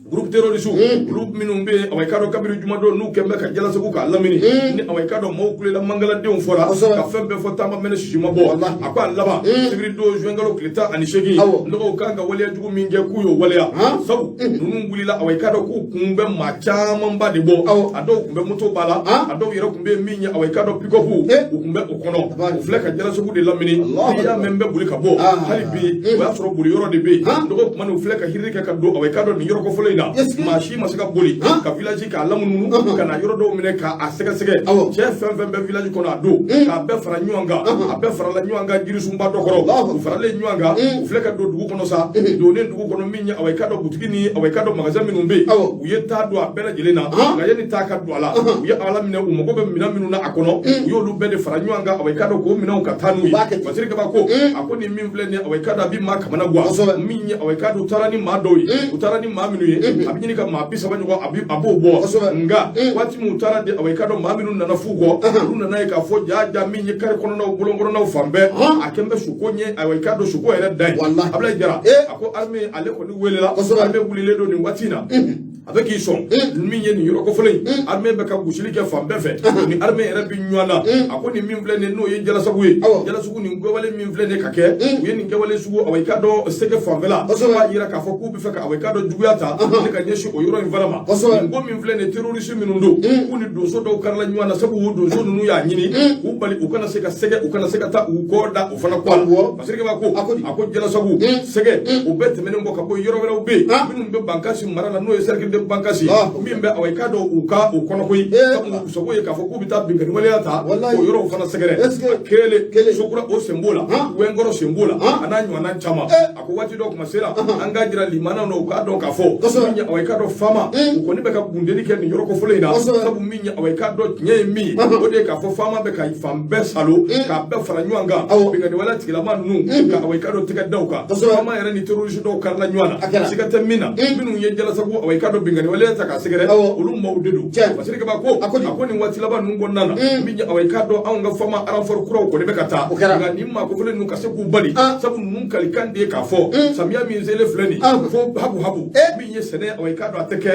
S1: groupe terroriste olu minnu bɛ yen, awa, i k'a dɔn, kabini jumadon n'u kɛn bɛ ka Jalasagu k'a lamini ni, awa, i k'a dɔn, maaw kulela, mangaladenw fɔra ka fɛn bɛɛ fɔ, taama mɛnɛ sisi ma bɔ. A ko a laban, sibiri don, juin kalo tile 18, n dɔgɔw kan ka waleya jugu min kɛ, k'u y'o waleya. Sabu ninnu wulila, awa, i k'a dɔn, k'u kun bɛ maa camanba de bɔ. A dɔw kun bɛ moto ba la, a dɔw yɛrɛ kun bɛ min ye, awa, i k'a dɔn, pick-up u kun bɛ o kɔnɔ. U filɛ ka Jalasagu de lamini. N'i y'a mɛn n bɛ boli ka bɔ, hali bi o y'a sɔrɔ boli yɔrɔ de bɛ yen. Dɔgɔ kuma, u filɛ ka hirili kɛ ka don, awa, i k'a dɔn, nin yɔrɔ kɔfɔlɔ in na, maa si ma se ka boli ka village k'a lamunumunu ka na yɔrɔ dɔw minɛ k'a sɛgɛsɛgɛ. Cɛ fɛn fɛn bɛ village kɔnɔ, a don k'a bɛɛ fara ɲɔgɔn kan, a bɛɛ farala ɲɔgɔn kan jirisunba dɔ kɔrɔ, u faralen ɲɔgɔn kan, u filɛ ka don dugu kɔnɔ sa. Donnen dugu kɔnɔ, min ye, awa, i k'a dɔn, butigi ni, awa, i k'a dɔn, magasin minnu bɛ yen, u ye taa don a bɛɛ lajɛlen na. Nka yanni taa ka don a la, u ye ala minɛ, u mago bɛ minɛn minnu na a kɔnɔ, u y'olu bɛɛ de fara ɲɔgɔn kan, awa, i k'a dɔn, k'o minɛnw ka taa n'u ye. Basiri Kaba ko, a ko nin min filɛ nin ye, awa, i k'a dɔn, a bɛ maa kamana gan. Min ye, awa, i k'a dɔn, u taara ni maa dɔw ye, u taara ni maa minnu ye, a bɛ ɲini ka maa 30 ɲɔgɔn, a b'o bɔ. Nka waati min u taara de, awa, i k'a dɔn, maa minnu nana f'u kɔ, olu nana ye k'a fɔ ja ja min ye, kari kɔnɔnaw, bolon kɔnɔnaw fan bɛɛ, a kɛn bɛ suko ɲɛ, awa, i k'a dɔn, suko yɛrɛ dan ye. Ablaye Jara a ko armée, ale kɔni welela, armée wulilen don nin waati in na. A bɛ k'i sɔn min ye nin yɔrɔ kofɔlen in, armée bɛ ka gosili kɛ fan bɛɛ fɛ, ni armée yɛrɛ bɛ ɲɔgɔn na. A ko nin min filɛ nin, n'o ye Jalasagu ye, Jalasagu nin kɛwale min filɛ nin ka kɛ, u ye nin kɛwale sugu, awa, i k'a dɔn Sɛgɛ fanfɛla b'a jira k'a fɔ k'u bɛ fɛ ka, awa, i k'a dɔn juguya ta ne ka ɲɛsin o yɔrɔ in fana ma. Nin ko min filɛ nin, terroriste minnu don, k'u ni donso dɔw karila ɲɔgɔn na, sabu o donso ninnu y'a ɲini k'u bali u kana se ka Sɛgɛ, u kana se ka taa u kɔ da o fana kɔ la. Parce que ko a ko Jalasagu, Sɛgɛ, o bɛɛ tɛmɛnen kɔ ka bɔ, yɔrɔ wɛrɛw bɛ yen minnu bɛ Bankasi mara la, n'o ye cercle de Bankasi min bɛ, awa, i k'a dɔn u ka o kɔnɔ koyi. Sabu sago ye k'a fɔ k'u bɛ taa binkanni waleya ta o yɔrɔw fana sɛgɛrɛ. A kelen Sokura, o sen b'o la, Wɛnkɔrɔ sen b'o la, a n'a ɲɔgɔnna caman. A ko waati dɔ kuma sera, an k'a jira limanaw na, u k'a dɔn k'a fɔ min ye, awa, i k'a dɔn faama u kɔni bɛ ka gundeli kɛ nin yɔrɔ kofɔlen in na. Sabu min ye, awa, i k'a dɔn tiɲɛ ye min ye, o de ye k'a fɔ faama bɛ ka fan bɛɛ salo k'a bɛɛ fara ɲɔgɔn kan, binkanni waleya tigilama ninnu ka, awa, i k'a dɔn tɛgɛ da u kan. Faama yɛrɛ ni terroriste dɔw karila ɲɔgɔn na, siga tɛ min na, minnu ye Jalasagu, awa, i k'a dɔn binkanni waleya ta k'a sɛgɛrɛ, olu maaw de don. Parce que ko a ko nin waati laban ninnu kɔnɔna na, min ye, awa, i k'a dɔn anw ka faama renfort kuraw kɔni bɛ ka taa, nka nin maa kofɔlen ninnu ka se k'u bali, sabu ninnu kalikan de ye k'a fɔ samiya min selen filɛ nin fo habu habu min ye sɛnɛ, awa, i k'a dɔn a tɛ kɛ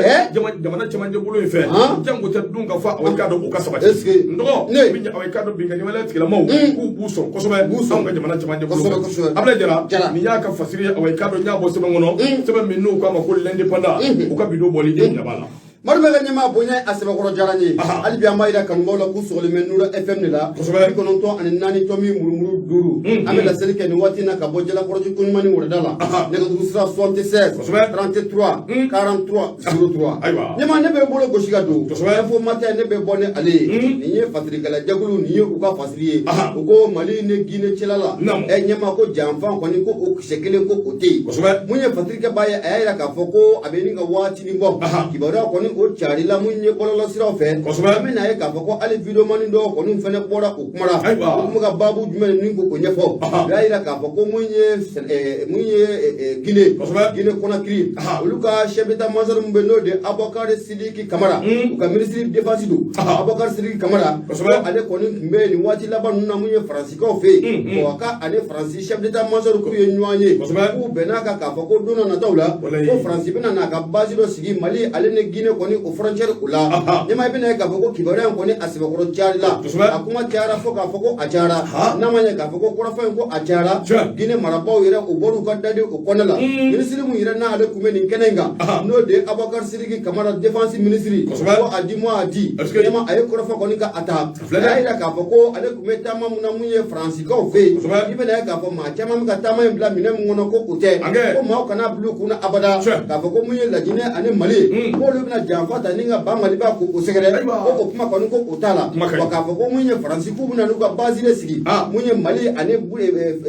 S1: jamana cɛmancɛ bolo in fɛ, jango tɛ dun ka fɔ, awa, i k'a dɔn o ka sabati. N dɔgɔ, min ye, awa, i k'a dɔn binkanni waleya tigilamaw k'u b'u sɔn kosɛbɛ anw ka jamana cɛmancɛ bolo fɛ. Abulaye Jara, nin y'a ka fasiri ye, awa, i k'a dɔn n y'a bɔ sɛbɛn kɔnɔ, sɛbɛn min n'u k'a ma ko L'Indépendant, u ka bidon bɔli e ɲɛ b'a la.
S2: Madu bɛ ka ɲɛmaa bonya a sɛbɛkɔrɔ diyara n ye. Hali bi an b'a yira kanubaaw la k'u sɔgɔlen bɛ Nura FM de la, 94.5. An bɛ laseli kɛ nin waati in na ka bɔ Jalakɔrɔji koɲuman ni wɛrɛda la. Nɛgɛjuru sira 76 33 43 03. Ɲɛmaa, ne bɛ bolo gosi ka don Info Matin, ne bɛ bɔ ni ale ye. Nin ye fasirikɛla jɛkulu, nin ye u ka fasiri ye. U ko Mali ni Guinée cɛla la, ɛ ɲɛmaa, ko janfa kɔni, ko o kisɛ kelen ko o tɛ yen. Mun ye fasirikɛbaa ye, a y'a yira k'a fɔ ko a bɛ nin ka waati nin bɔ kibaruya kɔni o carila mun ye bɔlɔlɔsiraw fɛ. An bɛna ye k'a fɔ ko hali videomani dɔw kɔni fɛnɛ bɔra o kuma la. U tun bɛ ka baabu jumɛn ni ko o ɲɛfɔ? U y'a yira k'a fɔ ko mun ye Guinée, Guinée Conakry, olu ka chef d'état major min bɛ, n'o de ye Abubakar Sidiki Kamara, u ka ministre défense don, Abubakar Sidiki Kamara, ko ale kɔni tun bɛ nin waati laban ninnu na mun ye Faransikaw fɛ yen. Wa ka ani Faransi chef d'état major k'u ye ɲɔgɔn ye, k'u bɛn'a kan k'a fɔ ko don dɔ nataw la, ko Faransi bɛna n'a ka base dɔ sigi Mali ale ni Guinée kɔni o frontière o la. Ɲɛmaa, i bɛna ye k'a fɔ ko kibaruya in kɔni a sɛbɛkɔrɔ cayali la, a kuma cayara fo k'a fɔ ko a cayara. N'a ma ɲɛ k'a fɔ ko kɔrɔfɔ in ko a cayara, Guinée marabaaw yɛrɛ o bɔr'u ka daden o kɔnɛ la. Minisiri mun yɛrɛ n'ale tun bɛ nin kɛnɛ in kan, n'o de ye Abubakar Sidiki Kamara, défense ministre, ko a di moi a di. Ɲɛmaa, a ye kɔrɔfɔ kɔni ka a ta, a y'a yira k'a fɔ ko ale tun bɛ taama mun na mun ye Faransikaw fɛ yen. I bɛna ye k'a fɔ maa caman bɛ ka taama in bila minɛn mun kɔnɔ, ko o tɛ, ko maaw kana bila u kunna abada k'a fɔ ko mun ye Lajinɛ ani Mali ye, k'olu bɛna janfa ta ni ka ba Maliba k'o sɛgɛrɛ, ko o kuma kɔni ko o t'a la. Wa k'a fɔ ko mun ye Faransi k'u bɛna n'u ka base de sigi mun ye Mali ani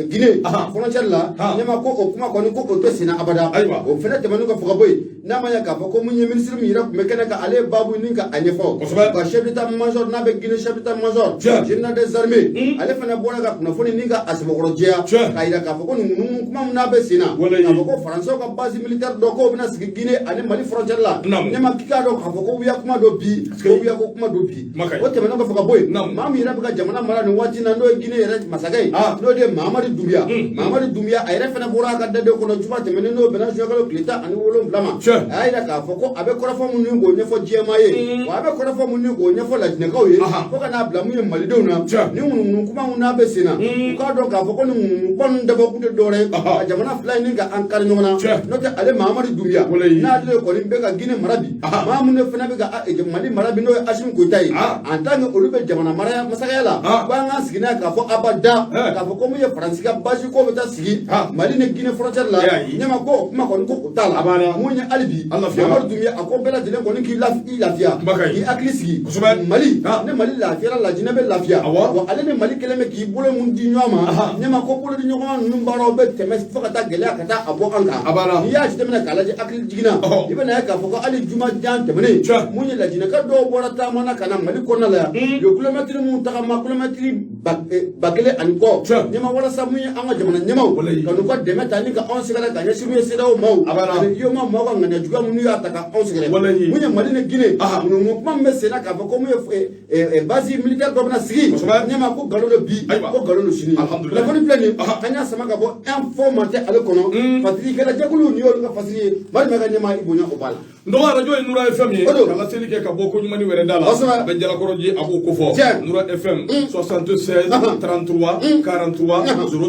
S2: Guinée frontière la, ɲɛma, ko o kuma kɔni ko o tɛ senna abada. O fɛnɛ tɛmɛnen kɔfɛ ka bɔ yen, n'a ma ɲɛ k'a fɔ ko mun ye minisiri min yɛrɛ tun bɛ kɛnɛ kan, ale ye baabu ni ka a ɲɛfɔ, u ka chef d'état major n'a bɛ Guinée, chef d'état major général des armées, ale fana bɔra ka kunnafoni ni ka a sɛbɛkɔrɔ jɛya k'a yira k'a fɔ ko nin ŋunuŋunu kuma min n'a bɛ sen na, k'a fɔ ko Faransɛw ka base militaire dɔ k'o bɛna sigi Guinée ani Mali frontière la, ɲɛma, k'i k'a dɔn k'a fɔ ko wuya kuma dɔ bi, ko wuya ko kuma dɔ bi. O tɛmɛnen kɔfɛ ka bɔ yen, maa min yɛrɛ bɛ ka jamana mara nin waati in na, n'o ye Guinée yɛrɛ masakɛ ye, n'o de ye Mahamadu Dunbiya. Mahamadu Dunbiya, a yɛrɛ fana bɔra a ka daden kɔnɔ juma tɛmɛnen, n'o bɛnna juin kalo tile 17 ma. A y'a yira k'a fɔ ko a bɛ kɔrɔfɔ minnu k'o ɲɛfɔ diɲɛmaa ye, wa a bɛ kɔrɔfɔ minnu k'o ɲɛfɔ lajinɛkaw ye, fo ka n'a bila mun ye malidenw na, ni ŋunuŋunu kuma min n'a bɛ sen na, u k'a dɔn k'a fɔ ko ni ŋunuŋunu kuma ninnu dabɔkun tɛ dɔwɛrɛ ye ka jamana fila in ni ka an kari ɲɔgɔn na. N'o tɛ, ale Mahamadu Dunbiya, n'ale kɔni bɛ ka Guinée mara bi, maa min fana bɛ ka Mali mara bi, n'o ye Asimi Goyita ye, en tant que olu bɛ jamana mara masakɛya la, ko an k'an sigi n'a ye k'a fɔ abada k'a fɔ ko mun ye Faransi ka base ko bɛ taa sigi Mali ni Guinée frontière la, ɲɛma, ko kuma kɔni ko o t'a la. Mun ye hali bi Mamadu Dunbiya, a ko bɛɛ lajɛlen kɔni k'i lafiya, k'i hakili sigi. Mali ni Mali lafiyara, Lajinɛ bɛ lafiya. Wa ale ni Mali kɛlen bɛ k'i bolo mun di ɲɔgɔn ma, ɲɛma, ko bolo di ɲɔgɔn ma ninnu baaraw bɛ tɛmɛ fo ka taa gɛlɛya ka taa a bɔ an kan. N'i y'a jateminɛ k'a lajɛ, hakili jiginna, i bɛna ye k'a fɔ ko hali juma jan tɛmɛnen, mun ye lajinɛka dɔw bɔra taama na ka na Mali kɔnɔna la yan, u ye kilomɛtiri mun tagama, kilomɛtiri 1000 ani kɔ, ɲɛma, walasa mun ye an ka jamana ɲɛmaw ka n'u ka dɛmɛ ta ni ka anw sɛgɛrɛ ka ɲɛsin mun ye CEDEAO maaw ani UEMOA maaw ka ŋaniya. ŋaniya juguya minnu y'a ta ka anw sɛgɛrɛ,
S1: Walayi.
S2: mun ye Mali ni Guinée, ŋunuŋunu kuma min bɛ sen na k'a fɔ ko mun ye base militaire dɔ bɛna sigi, ɲɛma ko nkalon don bi, ko nkalon don sini.
S1: Alhamdulillah.
S2: Kunnafoni filɛ nin, an y'a sama ka bɔ Info Matin ale kɔnɔ. Fasirikɛla jɛkulu nin y'olu ka fasiri ye. Mali ka ɲɛma, i bonya o b'a la.
S1: N dɔgɔ, arajo ye Nura FM ye.
S2: O don.
S1: Ka laseli kɛ ka bɔ ko ɲuman wɛrɛ da la. A bɛ Jalakɔrɔ ji, a b'o kofɔ. Nura FM 76 33 43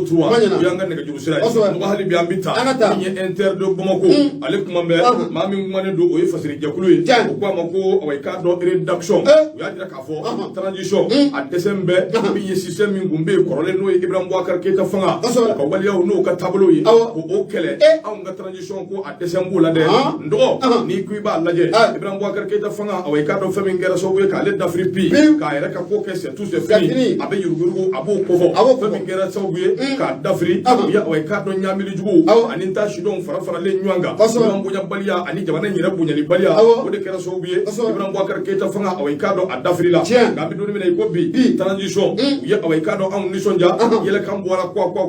S1: 03,
S2: Maɲana.
S1: o y'an ka nɛgɛjuru sira ye. N dɔgɔ, hali bi an bɛ taa.
S2: An ka taa.
S1: Min ye Inter de Bamako, ale kuma bɛ maa min kumanen don, o ye fasiri jɛkulu ye. O ko a ma ko awa, i k'a dɔn, rédaction, u y'a jira k'a fɔ transition a dɛsɛ bɛ min ye, système min kun bɛ yen kɔrɔlen, n'o ye Ibrahim Boubacar Keïta fanga, o ka waleyaw n'o ka taabolo ye, ko o kɛlɛ. Anw ka transition ko a dɛsɛ b'o la dɛ. N dɔgɔ, n'i ko i b'a lajɛ, Ibrahim Boubacar Keïta fanga, awa, i k'a dɔn, fɛn min kɛra sababu ye k'ale dafiri bi, k'a yɛrɛ ka ko kɛ, c'est tout, c'est fini. A bɛ yuruguyurugu, a b'o kofɔ. Fɛn min kɛra sababu ye k'a dafiri, u ye, awa, i k'a dɔn, ɲamili jugu ani ta sidɔn fara faralen ɲɔgɔn kan, ɲɔgɔn bonyabaliya ani jamana in yɛrɛ bonyalibaliya, o de kɛra sababu ye Ibrahim Boubacar Keïta fanga, awa, i k'a dɔn, a dafiri la. Nka an bɛ don min na i ko bi, transition, u ye, awa, i k'a dɔn, anw nisɔndiya, yɛlɛkan bɔra kwa kwa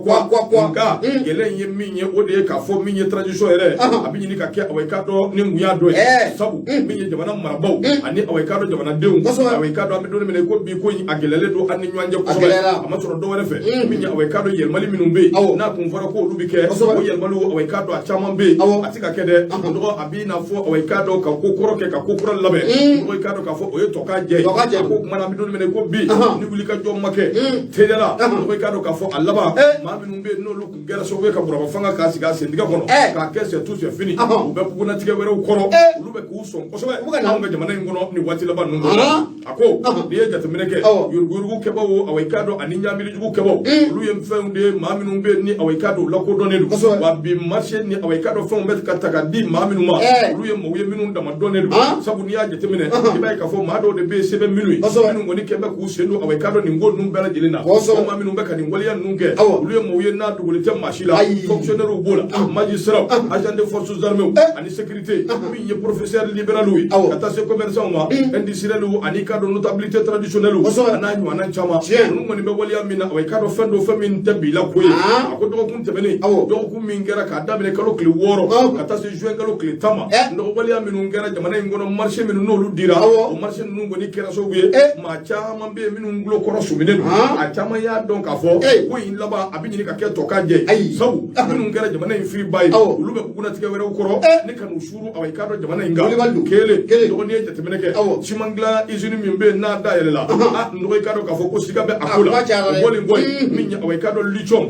S1: kwa. Nka gɛlɛya in ye min ye, o de ye k'a fɔ min ye transition yɛrɛ, a bɛ ɲini ka kɛ, awa, i k'a dɔn, ni mun y'a dɔ ye, sabu min ye jamana marabaaw ani, awa, i k'a dɔn, jamanadenw, awa, i k'a dɔn, an bɛ don min na i ko bi, ko in a gɛlɛyalen don an ni ɲɔgɔn cɛ kosɛbɛ. A ma sɔrɔ dɔ wɛrɛ fɛ, min ye, awa, i k'a dɔn, yɛlɛmali minnu bɛ yen n'a kun fɔra ko olu bɛ kɛ, o yɛlɛmaliw, awa, i k'a dɔn, a caman bɛ yen, a tɛ ka kɛ dɛ. Dɔgɔ, a b'i n'a fɔ, awa, i k'a dɔn, ka ko kɔrɔ kɛ ka ko kura labɛn. Dɔgɔ, i k'a dɔn k'a fɔ o ye tɔ k'a jɛ ye. A ko kuma na, an bɛ don min na i ko bi, ni wulikajɔ ma kɛ teliya la, dɔgɔ, i k'a dɔn k'a fɔ a laban, maa minnu bɛ yen n'olu kun kɛra sababu ye ka Burama fanga k'a sigi a sentigɛ kɔnɔ, k'a kɛ c'est tout, c'est fini, u bɛ bugunnatigɛ wɛrɛw kɔrɔ, olu bɛ k'u sɔn kosɛbɛ anw ka jamana in kɔnɔ nin waati laban ninnu kɔnɔ. A ko n'i ye jateminɛ kɛ, yuruguyurugu kɛbaw, awa, i k'a dɔn, ani ɲamili jugu kɛbaw, olu ye fɛnw de ye, maa minnu bɛ yen ni, awa, i k'a dɔn, u lakodɔnnen don. Wa bi, marché ni, awa, i k'a dɔn, fɛnw bɛ ka ta ka di maa minnu ma, olu ye maaw ye minnu dama dɔnnen don, sabu n'i y'a jateminɛ, i b'a ye k'a fɔ maa dɔw de bɛ yen, sɛbɛn minnu ye, minnu kɔni kɛn bɛ k'u sen don, awa, i k'a dɔn, nin ko ninnu bɛɛ lajɛlen na. O maa minnu bɛ ka nin waleya ninnu kɛ, olu ye maaw ye n'a dogolen tɛ maa si la. Fonctionnaires b'o la, magistrats, agents des forces armées ani sécurité, min ye professeur libéral ye, ka taa se commerçant ma, industriel ani i k'a dɔn notabilité traditionnelle, a n'a ɲɔgɔnna caman. Ninnu kɔni bɛ waleya min na, awa, i k'a dɔn, fɛn dɔ, fɛn min tɛ bi la ko ye. A ko dɔgɔkun tɛmɛnen, dɔgɔkun min kɛra k'a daminɛ kalo tile 6 ka taa se juin kalo tile 10 ma, nɔgɔ waleya minnu kɛra jamana in kɔnɔ, marché minnu n'olu dira, o marché ninnu kɔni kɛra sababu ye, maa caman bɛ yen minnu tulo kɔrɔ suminen don. A caman y'a dɔn k'a fɔ ko in laban a bɛ ɲini ka kɛ tɔ ka jɛ, sabu minnu kɛra jamana in firiba ye, olu bɛ bugunnatigɛ wɛrɛw kɔrɔ ni ka n'u suuru, awa, i k'a dɔn, jamana in kan. Kelen, dɔgɔnin ye jateminɛ kɛ, siman dilan usine min bɛ yen n'a dayɛlɛla, a dɔgɔ, i k'a dɔn k'a fɔ ko siga bɛ a ko la. O bɔlen kɔ yen, min ye, awa, i k'a dɔn, lithium,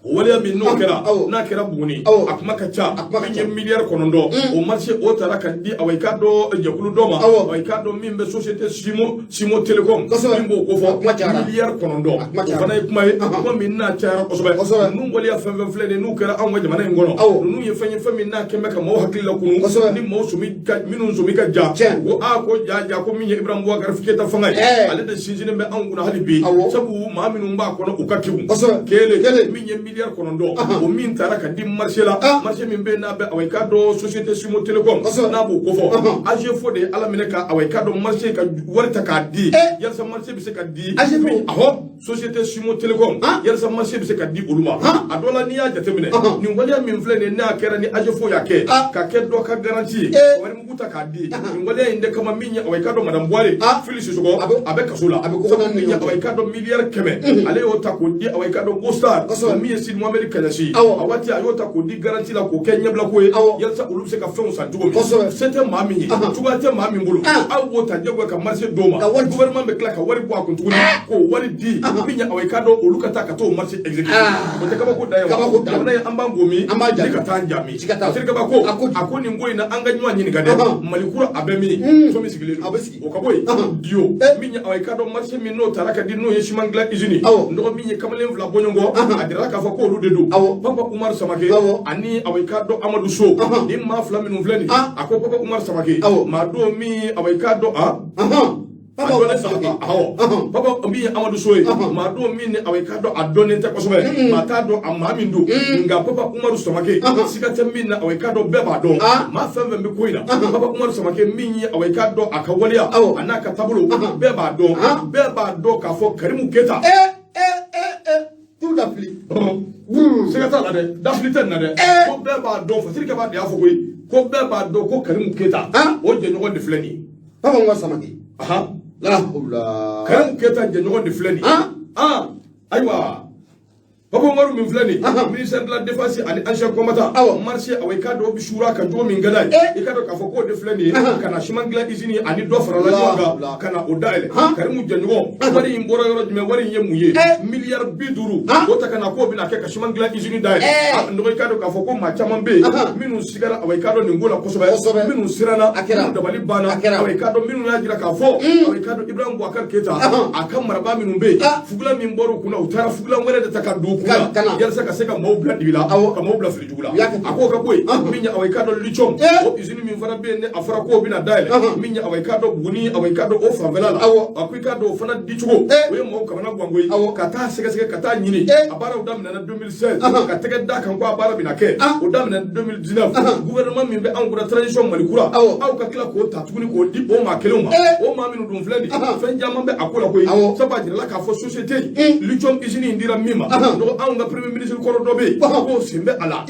S1: o waleya min n'o kɛra, n'a kɛra Buguni, a kuma ka ca, min ye miliyari 9, o marché o taara ka di, awa, i k'a dɔn, jɛkulu dɔ ma, awa, i k'a dɔn, min bɛ société Simo Telecom, min b'o kofɔ, miliyari 9, o fana ye kuma ye, kuma min n'a cayara kosɛbɛ. Ninnu waleya fɛn fɛn filɛ nin ye, n'u kɛra anw ka jamana in kɔnɔ, ninnu ye fɛn ye, fɛn min n'a kɛn bɛ ka maaw hakili lakunu, ni maaw somi ka minnu somi ka ja, ko aa, ko ja ja, ko min ye Ibrahim Boubacar Keïta fanga ye, ale de sinsinnen bɛ anw kunna hali bi, sabu maa minnu b'a kɔnɔ, u ka kegun. Kelen, min ye miliyari 9, o min taara ka di marché la, marché min bɛ yen n'a bɛ, awa, i k'a dɔn, société Simo Telecom n'a b'o kofɔ, AGFO de ye Ala minɛ ka, awa, i k'a dɔn, marché ka wari ta k'a di yalisa marché bɛ se ka di.
S2: AGFO?
S1: Ahɔ, société Simo Telecom, yalisa marché bɛ se ka di olu ma. A dɔ la, n'i y'a jateminɛ, nin waleya min filɛ nin ye, n'a kɛra ni AGFO y'a kɛ ka kɛ dɔ ka garantie ye, wari mugu ta k'a di, nin waleya in de kama, min ye, awa, i k'a dɔn, madame Buware Fili Sisɔkɔ, a bɛ kaso la, min ye, awa, i k'a dɔn, miliyari 100, ale y'o ta k'o di, awa, i k'a dɔn, Gostar, min ye Sidi Mohamed Kaɲasi, a waati a y'o ta k'o di garantie la, k'o kɛ ɲɛbila ko ye, yalisa olu bɛ se ka fɛnw san cogo min. Se tɛ maa min ye, cogoya tɛ maa min bolo, aw b'o ta jagoya ka marché d'o ma, gouvernement bɛ tila ka wari bɔ a kun tuguni k'o wari di min ye, awa, i k'a dɔn, olu ka taa ka t'o marché exécuter. O tɛ kabako dan ye wa? Jamana ye, an b'an gomi ni ka taa an jaabi. Kabako a ko nin ko in na, an ka ɲɔgɔn ɲininka dɛ, Mali kura a bɛ min so min sigilen don, o ka bɔ yen dio, min ye, awa, i k'a dɔn, marché min n'o taara ka di, n'o ye siman dilan usine, dɔgɔ, min ye kamalen fila bɔɲɔgɔn, a jirala k'a fɔ k'olu de don, Papa Umar Samake ani, awa, i k'a dɔn, Amadu So. Ni maa fila minnu filɛ nin, a ko Papa Umar Samake, maa don min, awa, i k'a dɔn, a awɔ, Papa min ye Amadu So ye, maa don min ni, awa, i k'a dɔn, a dɔnnen tɛ kosɛbɛ, maa t'a dɔn a maa min don. Nka Papa Umaru Samake, siga tɛ min na, awa, i k'a dɔn, bɛɛ b'a dɔn, maa fɛn fɛn bɛ ko in na, Papa Umaru Samake min ye, awa, i k'a dɔn, a ka waleya a n'a ka taabolo, bɛɛ b'a dɔn, bɛɛ b'a dɔn k'a fɔ Karimu Keyita
S2: T'u da fili.
S1: Siga t'a la dɛ, dafili tɛ nin na dɛ. Ko bɛɛ b'a dɔn, Fasiri Kaba de y'a fɔ koyi, ko bɛɛ b'a dɔn ko Karimu Keyita, o jɛɲɔgɔn de filɛ nin ye.
S2: Papa Umaru Samake. La hawla.
S1: Karimu Keyita jɛɲɔgɔn de filɛ nin ye. Ayiwa, Papa Umaru min filɛ nin, ministère de la défense ani ancien combattant, marché, awa, i k'a dɔn o bɛ suura kan cogo min ka d'a ye, i k'a dɔn k'a fɔ k'o de filɛ nin ye ka na siman dilan usine ani dɔ farala ɲɔgɔn kan ka na o dayɛlɛ. Karimu jɛɲɔgɔn, wari in bɔra yɔrɔ jumɛn? Wari in ye mun ye? Miliyari 50, o ta ka na k'o bɛna kɛ ka siman dilan usine dayɛlɛ. A nɔgɔ, i k'a dɔn k'a fɔ ko maa caman bɛ yen minnu sigara, awa, i k'a dɔn nin ko la kosɛbɛ, minnu siranna, minnu dabali banna, awa, i k'a dɔn minnu y'a jira k'a fɔ, awa, i k'a dɔn Ibrahim Boubacar Keita a ka marabaa minnu bɛ yen, fugulan min bɔra u kunna, u taara fugulan wɛrɛ de ta ka don u kunna yalasa ka se ka maaw bila dibi la, ka maaw bila fili jugu la. A k'o ka bɔ yen. Min ye, awa, i k'a dɔn lithium, o usine min fana bɛ yen, ni a fɔra k'o bɛna dayɛlɛ, min ye, awa, i k'a dɔn Buguni, awa, i k'a dɔn o fanfɛla la, a ko i k'a dɔn o fana dicogo, o ye maaw kamana gan koyi. Ka taa sɛgɛsɛgɛ, ka taa ɲini, a baaraw daminɛna 2016, ka tɛgɛ da kan ko a baara bɛna kɛ, o daminɛna 2019. Gouvernement min bɛ anw kunna, transition Mali kura, aw ka tila k'o ta tuguni k'o di o maa kelenw ma, o maa minnu dun filɛ nin ye, fɛn caman bɛ a ko la koyi. Sabu a jirala k'a fɔ société in, lithium usine in dira min ma, donc anw ka premier ministre kɔrɔ dɔ bɛ yen k'o sen bɛ a la.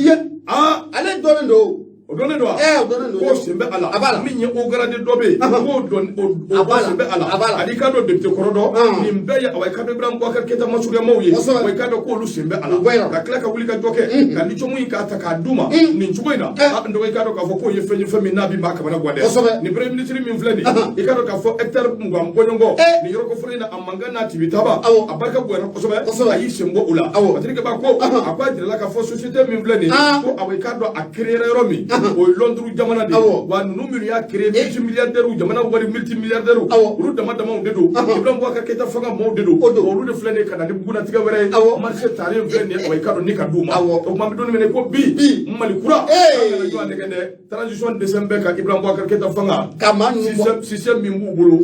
S2: Ale dɔnnen don.
S1: O dɔnnen don wa?
S2: O dɔnnen don.
S1: K'o sen bɛ a la.
S2: A b'a la.
S1: Min ye haut gradé dɔ bɛ yen, k'o dɔn, o sen bɛ a la.
S2: A b'a la.
S1: Ani i k'a dɔn député kɔrɔ dɔ, nin bɛɛ ye, awa, i k'a dɔn Ibrahim Boubacar Keita masurunyamaw ye, wa i k'a dɔn k'olu sen bɛ a la. Ka tila ka wuli ka jɔ kɛ ka lithium in k'a ta k'a d'u ma nin cogo in na, n dɔgɔ, i k'a dɔn k'a fɔ k'o ye fɛn ye, fɛn min n'a bɛ maa kamana gan dɛ. Nin premier ministre min filɛ nin ye, i k'a dɔn k'a fɔ hectare 20 bɔɲɔgɔn nin yɔrɔ kofɔlen in na, a mankan n'a tibitaba, a barika bonyana kosɛbɛ, a y'i sen bɔ o la. Patrick Ba ko, a ko a jirala k'a fɔ société min filɛ nin ye, ko awa, i k'a dɔn a créé yɔrɔ min, o ye Londres jamana de ye. Wa ninnu minnu y'a créé, multimilliardaires, jamana wari multimilliardaires, olu dama damaw de don, Ibrahim Boubacar Keita fanga maaw de don. Olu de filɛ nin ye ka na ni bugunatigɛ wɛrɛ ye, marché talen filɛ nin ye, awa, i k'a dɔn ni ka d'u ma. O tuma an bɛ don min na i ko bi, Mali kura, an kana jɔ a nɛgɛ dɛ, transition dɛsɛ bɛ ka Ibrahim Boubacar Keita fanga
S2: ka maa ninnu bɔ
S1: système min b'u bolo,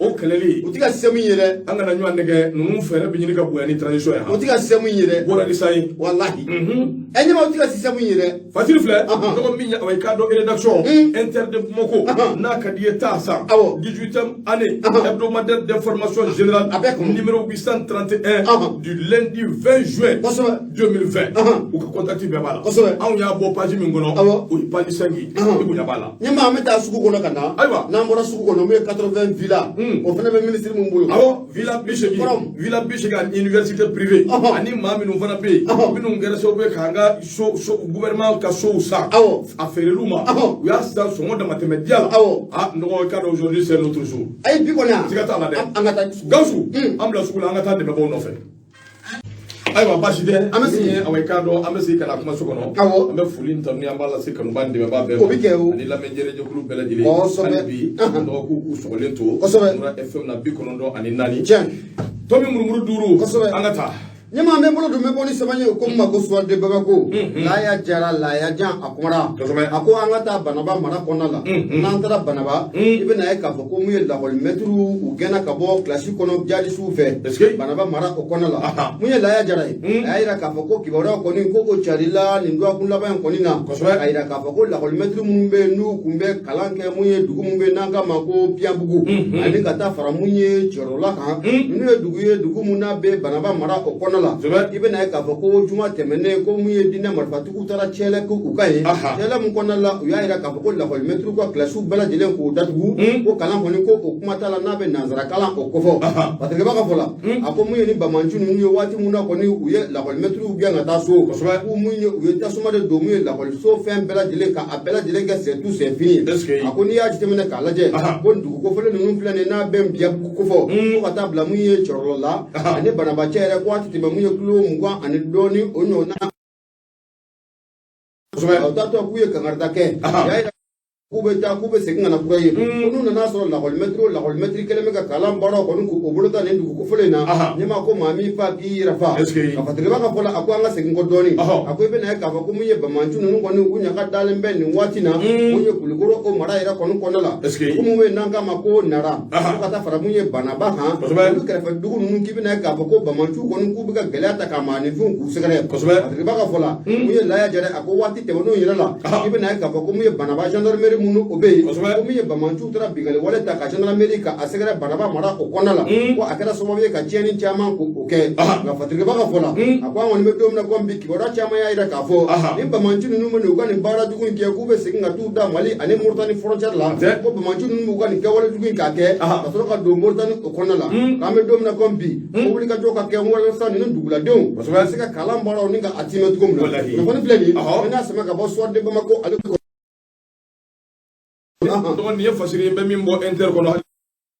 S1: o kɛlɛli.
S2: U ti ka système ye dɛ.
S1: An kana ɲɔgɔn nɛgɛ, ninnu fɛɛrɛ bɛ ɲini ka bonya ni transition ye.
S2: U ti ka système ye dɛ.
S1: Bɔra ni san ye.
S2: Walahi, ɲɛma, u ti ka système ye dɛ.
S1: Fasiri filɛ tɔgɔ min ye, awa, i k'a dɔn rédaction Inter de Bamako, n'a ka di ye taa san, 18e année, hebdomadaire d'information générale,
S2: A bɛɛ kɔnɔ.
S1: numéro 831 du lundi 20 juin 2020, u ka contact bɛɛ b'a la. Anw y'a bɔ page min kɔnɔ, o ye page 5 ye, i bonya b'a la.
S2: Ɲɛma, an bɛ taa sugu kɔnɔ ka na.
S1: Ayiwa.
S2: N'an bɔra sugu kɔnɔ, mun ye 80 villa, o fana bɛ ministre min bolo.
S1: Awɔ, villa 80, villa 80 ani université privée, ani maa minnu fana bɛ yen, minnu kɛra sababu ye k'an ka so gouvernement ka sow san, a feerel'u ma, u y'a san sɔngɔ damatɛmɛ diya la. A nɔgɔ, i k'a dɔn aujourd'hui c'est notre jour.
S2: Ayi, bi kɔni a.
S1: Siga t'a la dɛ.
S2: An ka taa sugu.
S1: Gawusu, an bila sugu la, an ka taa dɛmɛbaaw nɔfɛ. Ayiwa, baasi tɛ.
S2: An bɛ sigi.
S1: Min ye, awa, i k'a dɔn an bɛ segin ka na kumaso kɔnɔ. An bɛ foli ni tanuni an b'a lase kanuba ni dɛmɛbaa bɛɛ ma.
S2: O bɛ kɛ o.
S1: Ani lamɛnjɛrɛjɛkulu bɛɛ lajɛlen.
S2: Kosɛbɛ.
S1: Hali bi an dɔgɔ k'u sɔgɔlen to. Mura FM na 94. Tɔmi murumuru duuru. An ka taa.
S2: Ɲɛma, an bɛ bolo don, bɛ bɔ ni sɛbɛn ye ko min ma ko Soir de Bamako. Laya Jara, Laya Jan, a kumara. A ko an ka taa Banaba mara kɔnɔna la. N'an taara Banaba, i bɛna ye k'a fɔ ko mun ye lakɔlimɛtiriw u gɛnna ka bɔ kilasi kɔnɔ jadisiw fɛ. Banaba mara o kɔnɔna la. Mun ye Laya Jara ye? A y'a yira k'a fɔ ko kibaruya kɔni ko o carila nin dɔgɔkun laban in kɔni na. A yira k'a fɔ ko lakɔlimɛtiri minnu bɛ yen n'u kun bɛ kalan kɛ, mun ye dugu mun bɛ yen n'an k'a ma ko Biyanbugu, ani ka taa fara mun ye Cɛrɔla kan, ninnu ye dugu ye, dugu mun n'a bɛ Banaba mara o kɔnɔna la. I bɛna ye k'a fɔ ko juma tɛmɛnen, ko mun ye diinɛ marifatigiw taara cɛlɛ k'u ka yen, cɛlɛ mun kɔnɔna la, u y'a yira k'a fɔ ko lakɔlimɛtiriw ka kilasiw bɛɛ lajɛlen k'o datugu, ko kalan kɔni ko o kuma t'a la n'a bɛ nansara kalan o kofɔ. Parce que b'a ka fɔ la, a ko mun ye ni bamanci ninnu ye, waati mun na kɔni u ye lakɔlimɛtiriw gɛn ka taa so, k'u mun ye u ye tasuma de don mun ye lakɔliso fɛn bɛɛ lajɛlen ka a bɛɛ lajɛlen kɛ c'est tout, c'est fini. A ko n'i y'a jateminɛ k'a lajɛ, ko dugu kofɔlen ninnu filɛ nin ye n'a bɛ Biyanbugu kofɔ, fo ka taa bila mun ye Cɛrɔlɔ la ani Banabacɛ yɛrɛ, ko a tɛ tɛmɛ mun ye kilo 20 ani dɔɔni o ɲɔgɔnna. O taatɔ k'u ye kangarida kɛ, u y'a yira k'u bɛ taa, k'u bɛ segin ka na kura ye, ko n'u nana sɔrɔ lakɔlimɛtiri o lakɔlimɛtiri kɛlen bɛ ka kalan baaraw kɔni k'o boloda nin dugu kofɔlen in na. Ɲɛma ko maa min fa k'i yɛrɛ fa. Ka Fatirikɛba ka fɔ la, a ko an ka segin kɔ dɔɔni. A ko i bɛna ye k'a fɔ ko mun ye bamanci ninnu kɔni u ɲaga dalen bɛ nin waati na, mun ye Kulukoro o mara yɛrɛ kɔni kɔnɔna la, dugu mun bɛ yen n'an k'a ma ko Nara, fo ka taa fara mun ye Banaba kan, olu kɛrɛfɛ dugu ninnu, k'i bɛna ye k'a fɔ ko bamanciw kɔni k'u bɛ ka gɛlɛya ta ka maaninfinw k'u sɛgɛrɛ. Fatirikɛba ka fɔ la, mun ye Laya Jara, a ko waati tɛmɛnenw yɛrɛ la, i bɛna ye k'a fɔ ko mun ye Banaba gendarmerie minnu o bɛ yen, ko min ye banbaanciw taara binkanni wale ta ka gendarmerie ka a sɛgɛrɛ Banaba mara o kɔnɔna la, ko a kɛra sababu ye ka tiɲɛni caman ko o kɛ. Nka Fatirikɛba ka fɔ la, a ko an kɔni bɛ don min na komi bi, kibaruya caman y'a jira k'a fɔ ni banbaanci ninnu bɛ n'u ka nin baara jugu in kɛ, k'u bɛ segin ka t'u da Mali ani Moritani frontière la, ko banbaanci ninnu b'u ka nin kɛwale jugu in k'a kɛ ka sɔrɔ ka don Moritani o kɔnɔna la. K'an bɛ don min na komi bi, ko wulikajɔ ka kɛ walasa ninnu duguladenw ka se ka kalan baaraw ni ka a timɛ cogo min na. Kunnafoni filɛ nin ye, an y'a sama ka bɔ Soir de Bamako ale kɔnɔ.
S1: Nin ye fasiri ye n bɛ min bɔ Inter kɔnɔ,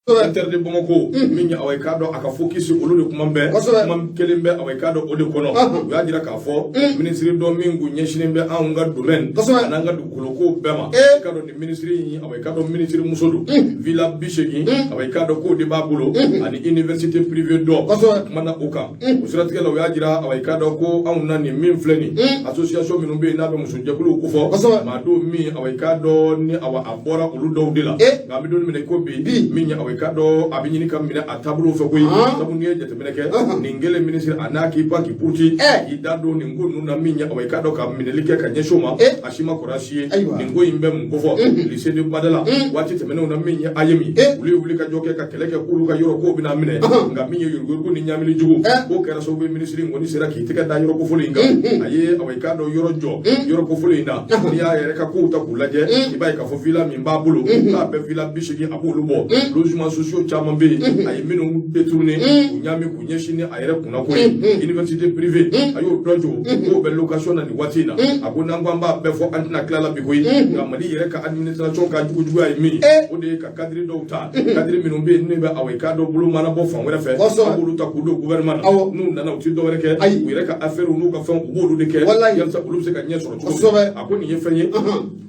S1: Inter de Bamako min ye, awa, i k'a dɔn a ka focus olu de kuma bɛɛ, kuma kelen bɛ, awa, i k'a dɔn o de kɔnɔ. U y'a jira k'a fɔ minisiri dɔ min kun ɲɛsinnen bɛ anw ka domaine an'an ka dugukolo ko bɛɛ ma, i k'a dɔn nin minisiri in, awa, i k'a dɔn minisiri muso don, villa 80, awa, i k'a dɔn k'o de b'a bolo, ani université privée dɔ kumana o kan. O siratigɛ la, u y'a jira, awa, i k'a dɔn ko anw na nin min filɛ nin association minnu bɛ yen n'a bɛ musojɛkuluw kofɔ, maa don min, awa, i k'a dɔn ni, awa, a bɔra olu dɔw de la. Nka an bɛ don min na i ko bi, min ye, awa, i k'a dɔn a bɛ ɲini ka minɛ a taabolo fɛ koyi, sabu n'i ye jateminɛ kɛ, nin kelen minisiri a n'a k'i pan k'i puruti k'i da don nin ko ninnu na, min ye, awa, i k'a dɔn ka minɛli kɛ ka ɲɛsin o ma, a si ma kɔrɔ si ye. Nin ko in bɛ mun kofɔ? Lycée de Badala, waati tɛmɛnenw na, min ye AEEM, olu ye wuli ka jɔ kɛ ka kɛlɛ kɛ k'olu ka yɔrɔ kow bɛna minɛ. Nka min ye yuruguyurugu ni ɲamili jugu k'o kɛra sababu ye, minisiri in kɔni sera k'i tɛgɛ da yɔrɔ kofɔlen in kan. A ye, awa, i k'a dɔn yɔrɔ jɔ yɔrɔ kofɔlen in na. N'i y'a yɛrɛ ka kow ta k'u lajɛ, i b'a ye k'a fɔ villa min b'a bolo, k'a bɛ villa 80, a b'olu bɔ. Logement sociaux caman bɛ yen, a ye minnu détourné k'u ɲami k'u ɲɛsin ni a yɛrɛ kunnako ye. Université privée, a y'o dɔ jɔ k'o bɛ location na nin waati in na. A ko n'an ko an b'a bɛɛ fɔ, an tɛna tila la bi koyi. Nka Mali yɛrɛ ka administration ka jugujuguya ye min ye, o de ye ka cadre dɔw ta, cadre minnu bɛ yen ne bɛ, awa, i k'a dɔn bolo mana bɔ fan wɛrɛ fɛ, a b'olu ta k'u don gouvernement na. N'u nana, u ti dɔwɛrɛ kɛ, u yɛrɛ ka affaire n'u ka fɛnw, u b'olu de kɛ yalisa olu bɛ se ka ɲɛ sɔrɔ cogo min. A ko nin ye fɛn ye,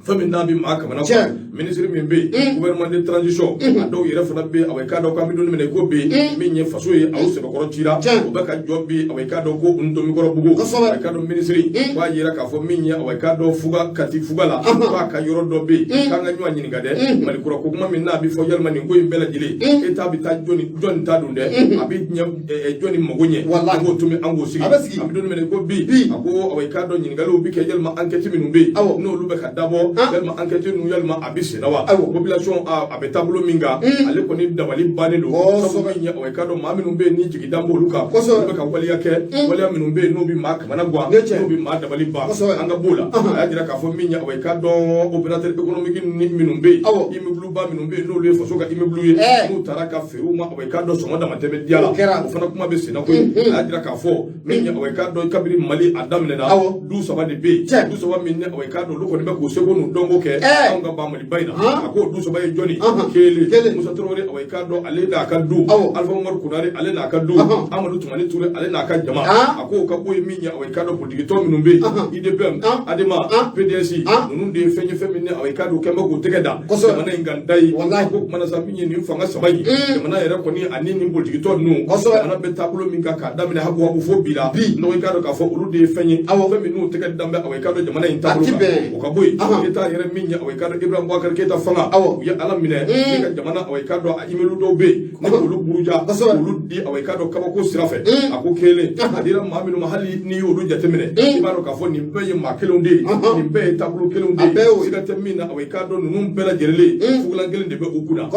S1: fɛn min n'a bɛ maa kamana kuwa. Minisiri min bɛ yen, gouvernement de transition, a dɔw yɛrɛ fana bɛ yen, awa, i k'a dɔn k'an bɛ don min na i ko bi, min ye faso ye, aw sɛbɛkɔrɔ cira, o bɛ ka jɔ bi, awa, i k'a dɔn ko Ntomikɔrɔbugu. I k'a dɔn minisiri b'a yira k'a fɔ min ye, awa, i k'a dɔn fuga Kati fuga la, k'a ka yɔrɔ dɔ bɛ yen, k'an ka ɲɔgɔn ɲininka dɛ. Mali kura ko kuma min n'a bɛ fɔ, yalima nin ko in bɛɛ lajɛlen, État bɛ taa jɔni jɔni ta don dɛ, a bɛ ɲɛ jɔni mago ɲɛ? An k'o tomi, an k'o sigi. A bɛ don min na i ko bi, a ko, awa, i k'a dɔn ɲininkaliw bɛ kɛ, yalima enquête minnu bɛ yen n'olu bɛ ka dabɔ, yalima enquête ninnu, yalima a bɛ senna wa? Population a bɛ taabolo min kan, ale kɔni dabali bannen don, sabu min ye, awa, i k'a dɔn maa minnu bɛ yen ni jigi dan b'olu kan, olu bɛ ka waleya kɛ, waleya minnu bɛ yen n'u bɛ maa kamana gan, n'u bɛ maa dabali ban. An ka b'o la. A y'a jira k'a fɔ min ye, awa, i k'a dɔn opérateur économique minnu bɛ yen, immeuble ba minnu bɛ yen n'olu ye faso ka immeuble ye, n'u taara ka feere u ma, awa, i k'a dɔn sɔngɔ damatɛmɛ diya la, o fana kuma bɛ senna koyi. A y'a jira k'a fɔ min ye, awa, i k'a dɔn kabini Mali a daminɛna, du saba de bɛ yen, du saba min ni, awa, i k'a dɔn olu kɔni bɛ k'u seko n'u dɔnko kɛ anw ka ba Maliba in na. A k'o du saba ye jɔni? Kelen, Musa Tarawele, awa, i k'a dɔn ale n'a ka du, Alifa Umaru Konare, ale n'a ka du, Amadu Tumani Ture, ale n'a ka jama. A k'o ka bɔ yen, min ye, awa, i k'a dɔn politikitɔn minnu bɛ yen, UDPM, ADEMA, PDS, ninnu de ye fɛn ye, fɛn min ni, awa, i k'a dɔn kɛn bɛ k'u tɛgɛ da jamana in kan da ye. A ko kumana sa, min ye nin fanga saba in, jamana yɛrɛ kɔni ani nin politikitɔn ninnu, jamana bɛ taabolo min kan k'a daminɛ habu habu fo bi la, donc i k'a dɔn k'a fɔ olu de ye fɛn ye, fɛn min n'u tɛgɛ dan bɛ, awa, i k'a dɔn jamana in taabolo kan. O ka bɔ yen, Keyita yɛrɛ min ye, awa, i k'a dɔn Ibrahim Boubacar Keyita fanga, u ye Ala minɛ ne ka jamana, awa, i k'a dɔn a immeuble dɔw bɛ yen ne k'olu buruja, olu di, awa, i k'a dɔn kabako sira fɛ. A ko kelen, a dira maa minnu ma, hali n'i y'olu jateminɛ, i b'a dɔn k'a fɔ nin bɛɛ ye maa kelenw de ye, nin bɛɛ ye taabolo kelenw de ye, siga tɛ min na. Awa, i k'a dɔn ninnu bɛɛ lajɛlen, fugulan kelen de bɛ u kunna.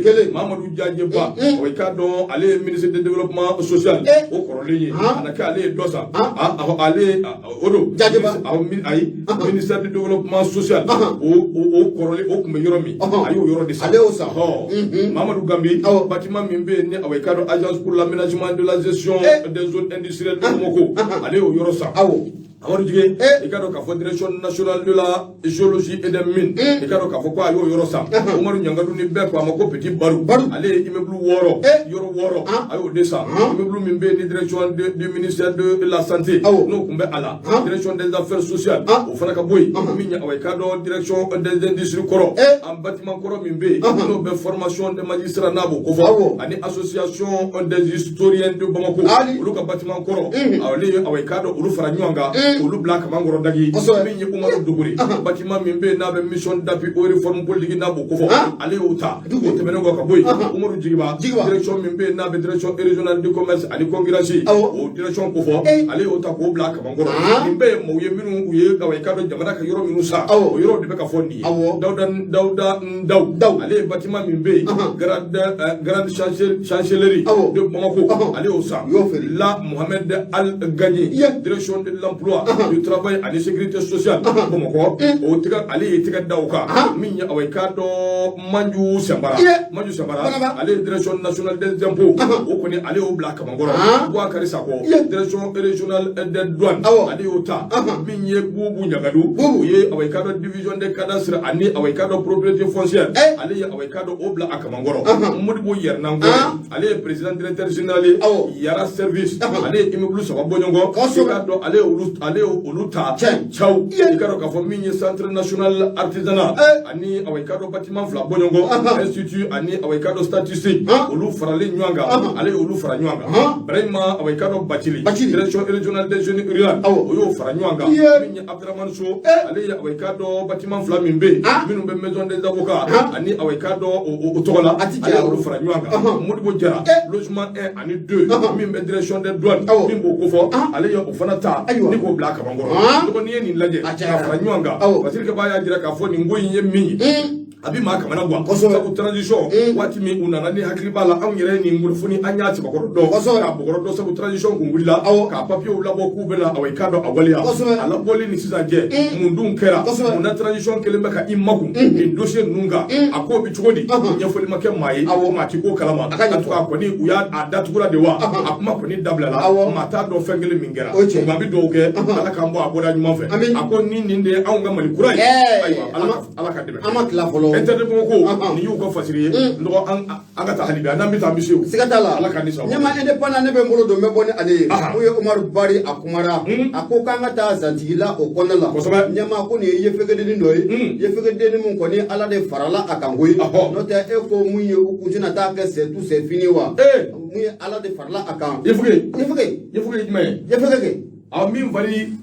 S1: Kelen, Mamadu Jaje Ba, awa, i k'a dɔn ale ye ministre de développement social o kɔrɔlen ye, a na kɛ ale ye dɔ san, ale o don.
S2: Jajeba.
S1: Ayi, ministère du développement social o kɔrɔlen, o tun bɛ yɔrɔ min, a y'o yɔrɔ de san.
S2: Ale y'o san.
S1: Mamadu Gambi, bâtiment min bɛ yen ni, awa, i k'a dɔn agence pour l'aménagement de la gestion des zones industrielles de Bamako, ale y'o yɔrɔ san. Amadu Jige, i k'a dɔn k'a fɔ direction nationale de la géologie et des mines, i k'a dɔn k'a fɔ ko a y'o yɔrɔ san. Umaru Ɲangadu, ni bɛɛ ko a ma ko Petit Baru, ale ye immeuble 6, yɔrɔ 6, a y'o de san. Immeuble min bɛ yen ni direction du ministère de la santé n'o tun bɛ a la, direction des affaires sociales, o fana ka bɔ yen. Min ye, awa, i k'a dɔn direction des industries kɔrɔ, an bâtiment kɔrɔ min bɛ yen n'o bɛ formation des magistrats n'a b'o kofɔ, ani association des historiens de Bamako, olu ka bâtiment kɔrɔ, ale ye, awa, i k'a dɔn olu fara ɲɔgɔn kan. K'olu bila kaman kɔrɔ dagi. Min ye Umaru Dukure, bâtiment min bɛ yen n'a bɛ mission d'appui aux réformes politiques n'a b'o kofɔ, ale y'o ta. O tɛmɛnen kɔ ka bɔ yen, Umaru Jigiba, direction min bɛ yen n'a bɛ direction régionale du commerce ani concurrence, o direction kofɔ, ale y'o ta k'o bila kaman kɔrɔ. Nin bɛɛ ye maaw ye minnu u ye i k'a dɔn jamana ka yɔrɔ minnu san, o yɔrɔw de bɛ ka fɔ nin ye. Dawuda Ndaw, ale ye bâtiment min bɛ yen, grande chancellerie de Bamako, ale y'o san. La Mohamed Al Gagné, direction de l'emploi, du travail ani sécurité sociale Bamakɔ, o tɛgɛ ale ye tɛgɛ da o kan. Min ye awa i k'a dɔn Manju Sɛnbara, Manju Sɛnbara, ale ye direction nationale des impôts, o kɔni ale y'o bila kamankɔrɔ. Boubacar Sakɔ, direction régionale des douanes, ale y'o ta. Min ye Bubu Ɲagadu, o ye awa i k'a dɔn division des cadastres ani awa i k'a dɔn propriété foncière, ale ye awa i k'a dɔn o bila a kamankɔrɔ. Modibo Yɛrɛnankɔ, ale ye président directeur général ye Yara service, ale ye immeuble saba bɔ ɲɔgɔn kɔ, i k'a dɔn ale ye olu ta caw. I k'a dɔn k'a fɔ min ye centre national artisanat ani awa i k'a dɔn bâtiment fila bɔ ɲɔgɔn kɔ, institut ani awa i k'a dɔn statistique, olu faralen ɲɔgɔn kan, ale ye olu fara ɲɔgɔn kan. Brahima awa i k'a dɔn Bacili, direction régionale des jeunes rurales, o y'o fara ɲɔgɔn kan. Min ye Abdramane So, ale ye awa i k'a dɔn bâtiment fila min bɛ yen minnu bɛ maison des avocats ani awa i k'a dɔn o tɔgɔ la, ale y'olu fara ɲɔgɔn kan. Modibo Jara, logement 1 ani 2 min bɛ direction des douanes, min b'o kofɔ, ale ye o fana ta ni k'o bila a kaban kɔrɔ. Dɔgɔ, n'i ye nin lajɛ ka fara ɲɔgɔn kan, parce que b'a y'a jira k'a fɔ nin ko in ye min ye, a bɛ maa kamana gan. Sabu transition waati min u nana, ni hakili b'a la, anw yɛrɛ ye nin kunnafoni, an y'a sɛbɛkɔrɔ dɔn k'a bɔgɔrɔ dɔn. Sabu transition kun wulila k'a papiyew labɔ k'u bɛna awa i k'a dɔn a waleya. A labɔli ni sisan cɛ, mun dun kɛra? Mun na transition kelen bɛ ka i makun nin dossier ninnu kan? A ko bɛ cogo di? Ɲɛfɔli ma kɛ maa ye, maa ti ko kalama. En tout cas kɔni, u y'a a datugura de wa, a kuma kɔni dabilala, maa t'a dɔn fɛn kelen min kɛra. Nka an bɛ dugawu kɛ, Ala k'an bɔ a bɔda ɲuman fɛ. A ko ni nin de ye anw ka Mali kura ye, ayiwa, Ala ka dɛmɛ.
S2: An ma tila fɔlɔ.
S1: Interdit Bamako, nin y'u ka fasiri ye. N dɔgɔ, an ka taa hali bi, an n'an bɛ taa, an bɛ se o.
S2: Siga t'a la.
S1: Ala k'an ni sababu.
S2: Ɲɛma indépendant, ne bɛ n bolo don, n bɛ bɔ ni ale ye. Mun ye Umaru Bari, a kumara, a ko k'an ka taa Zantigila o kɔnɔna la. Ɲɛma ko nin ye yefegedennin dɔ ye, yefegedennin min kɔni Ala de farala a kan koyi. N'o tɛ, e ko mun ye, u kun tɛna taa kɛ c'est tout, c'est fini wa? Mun ye, Ala de farala a kan.
S1: Yefuge.
S2: Yefuge.
S1: Yefuge ye jumɛn ye?
S2: Yefege kɛ.
S1: A min fari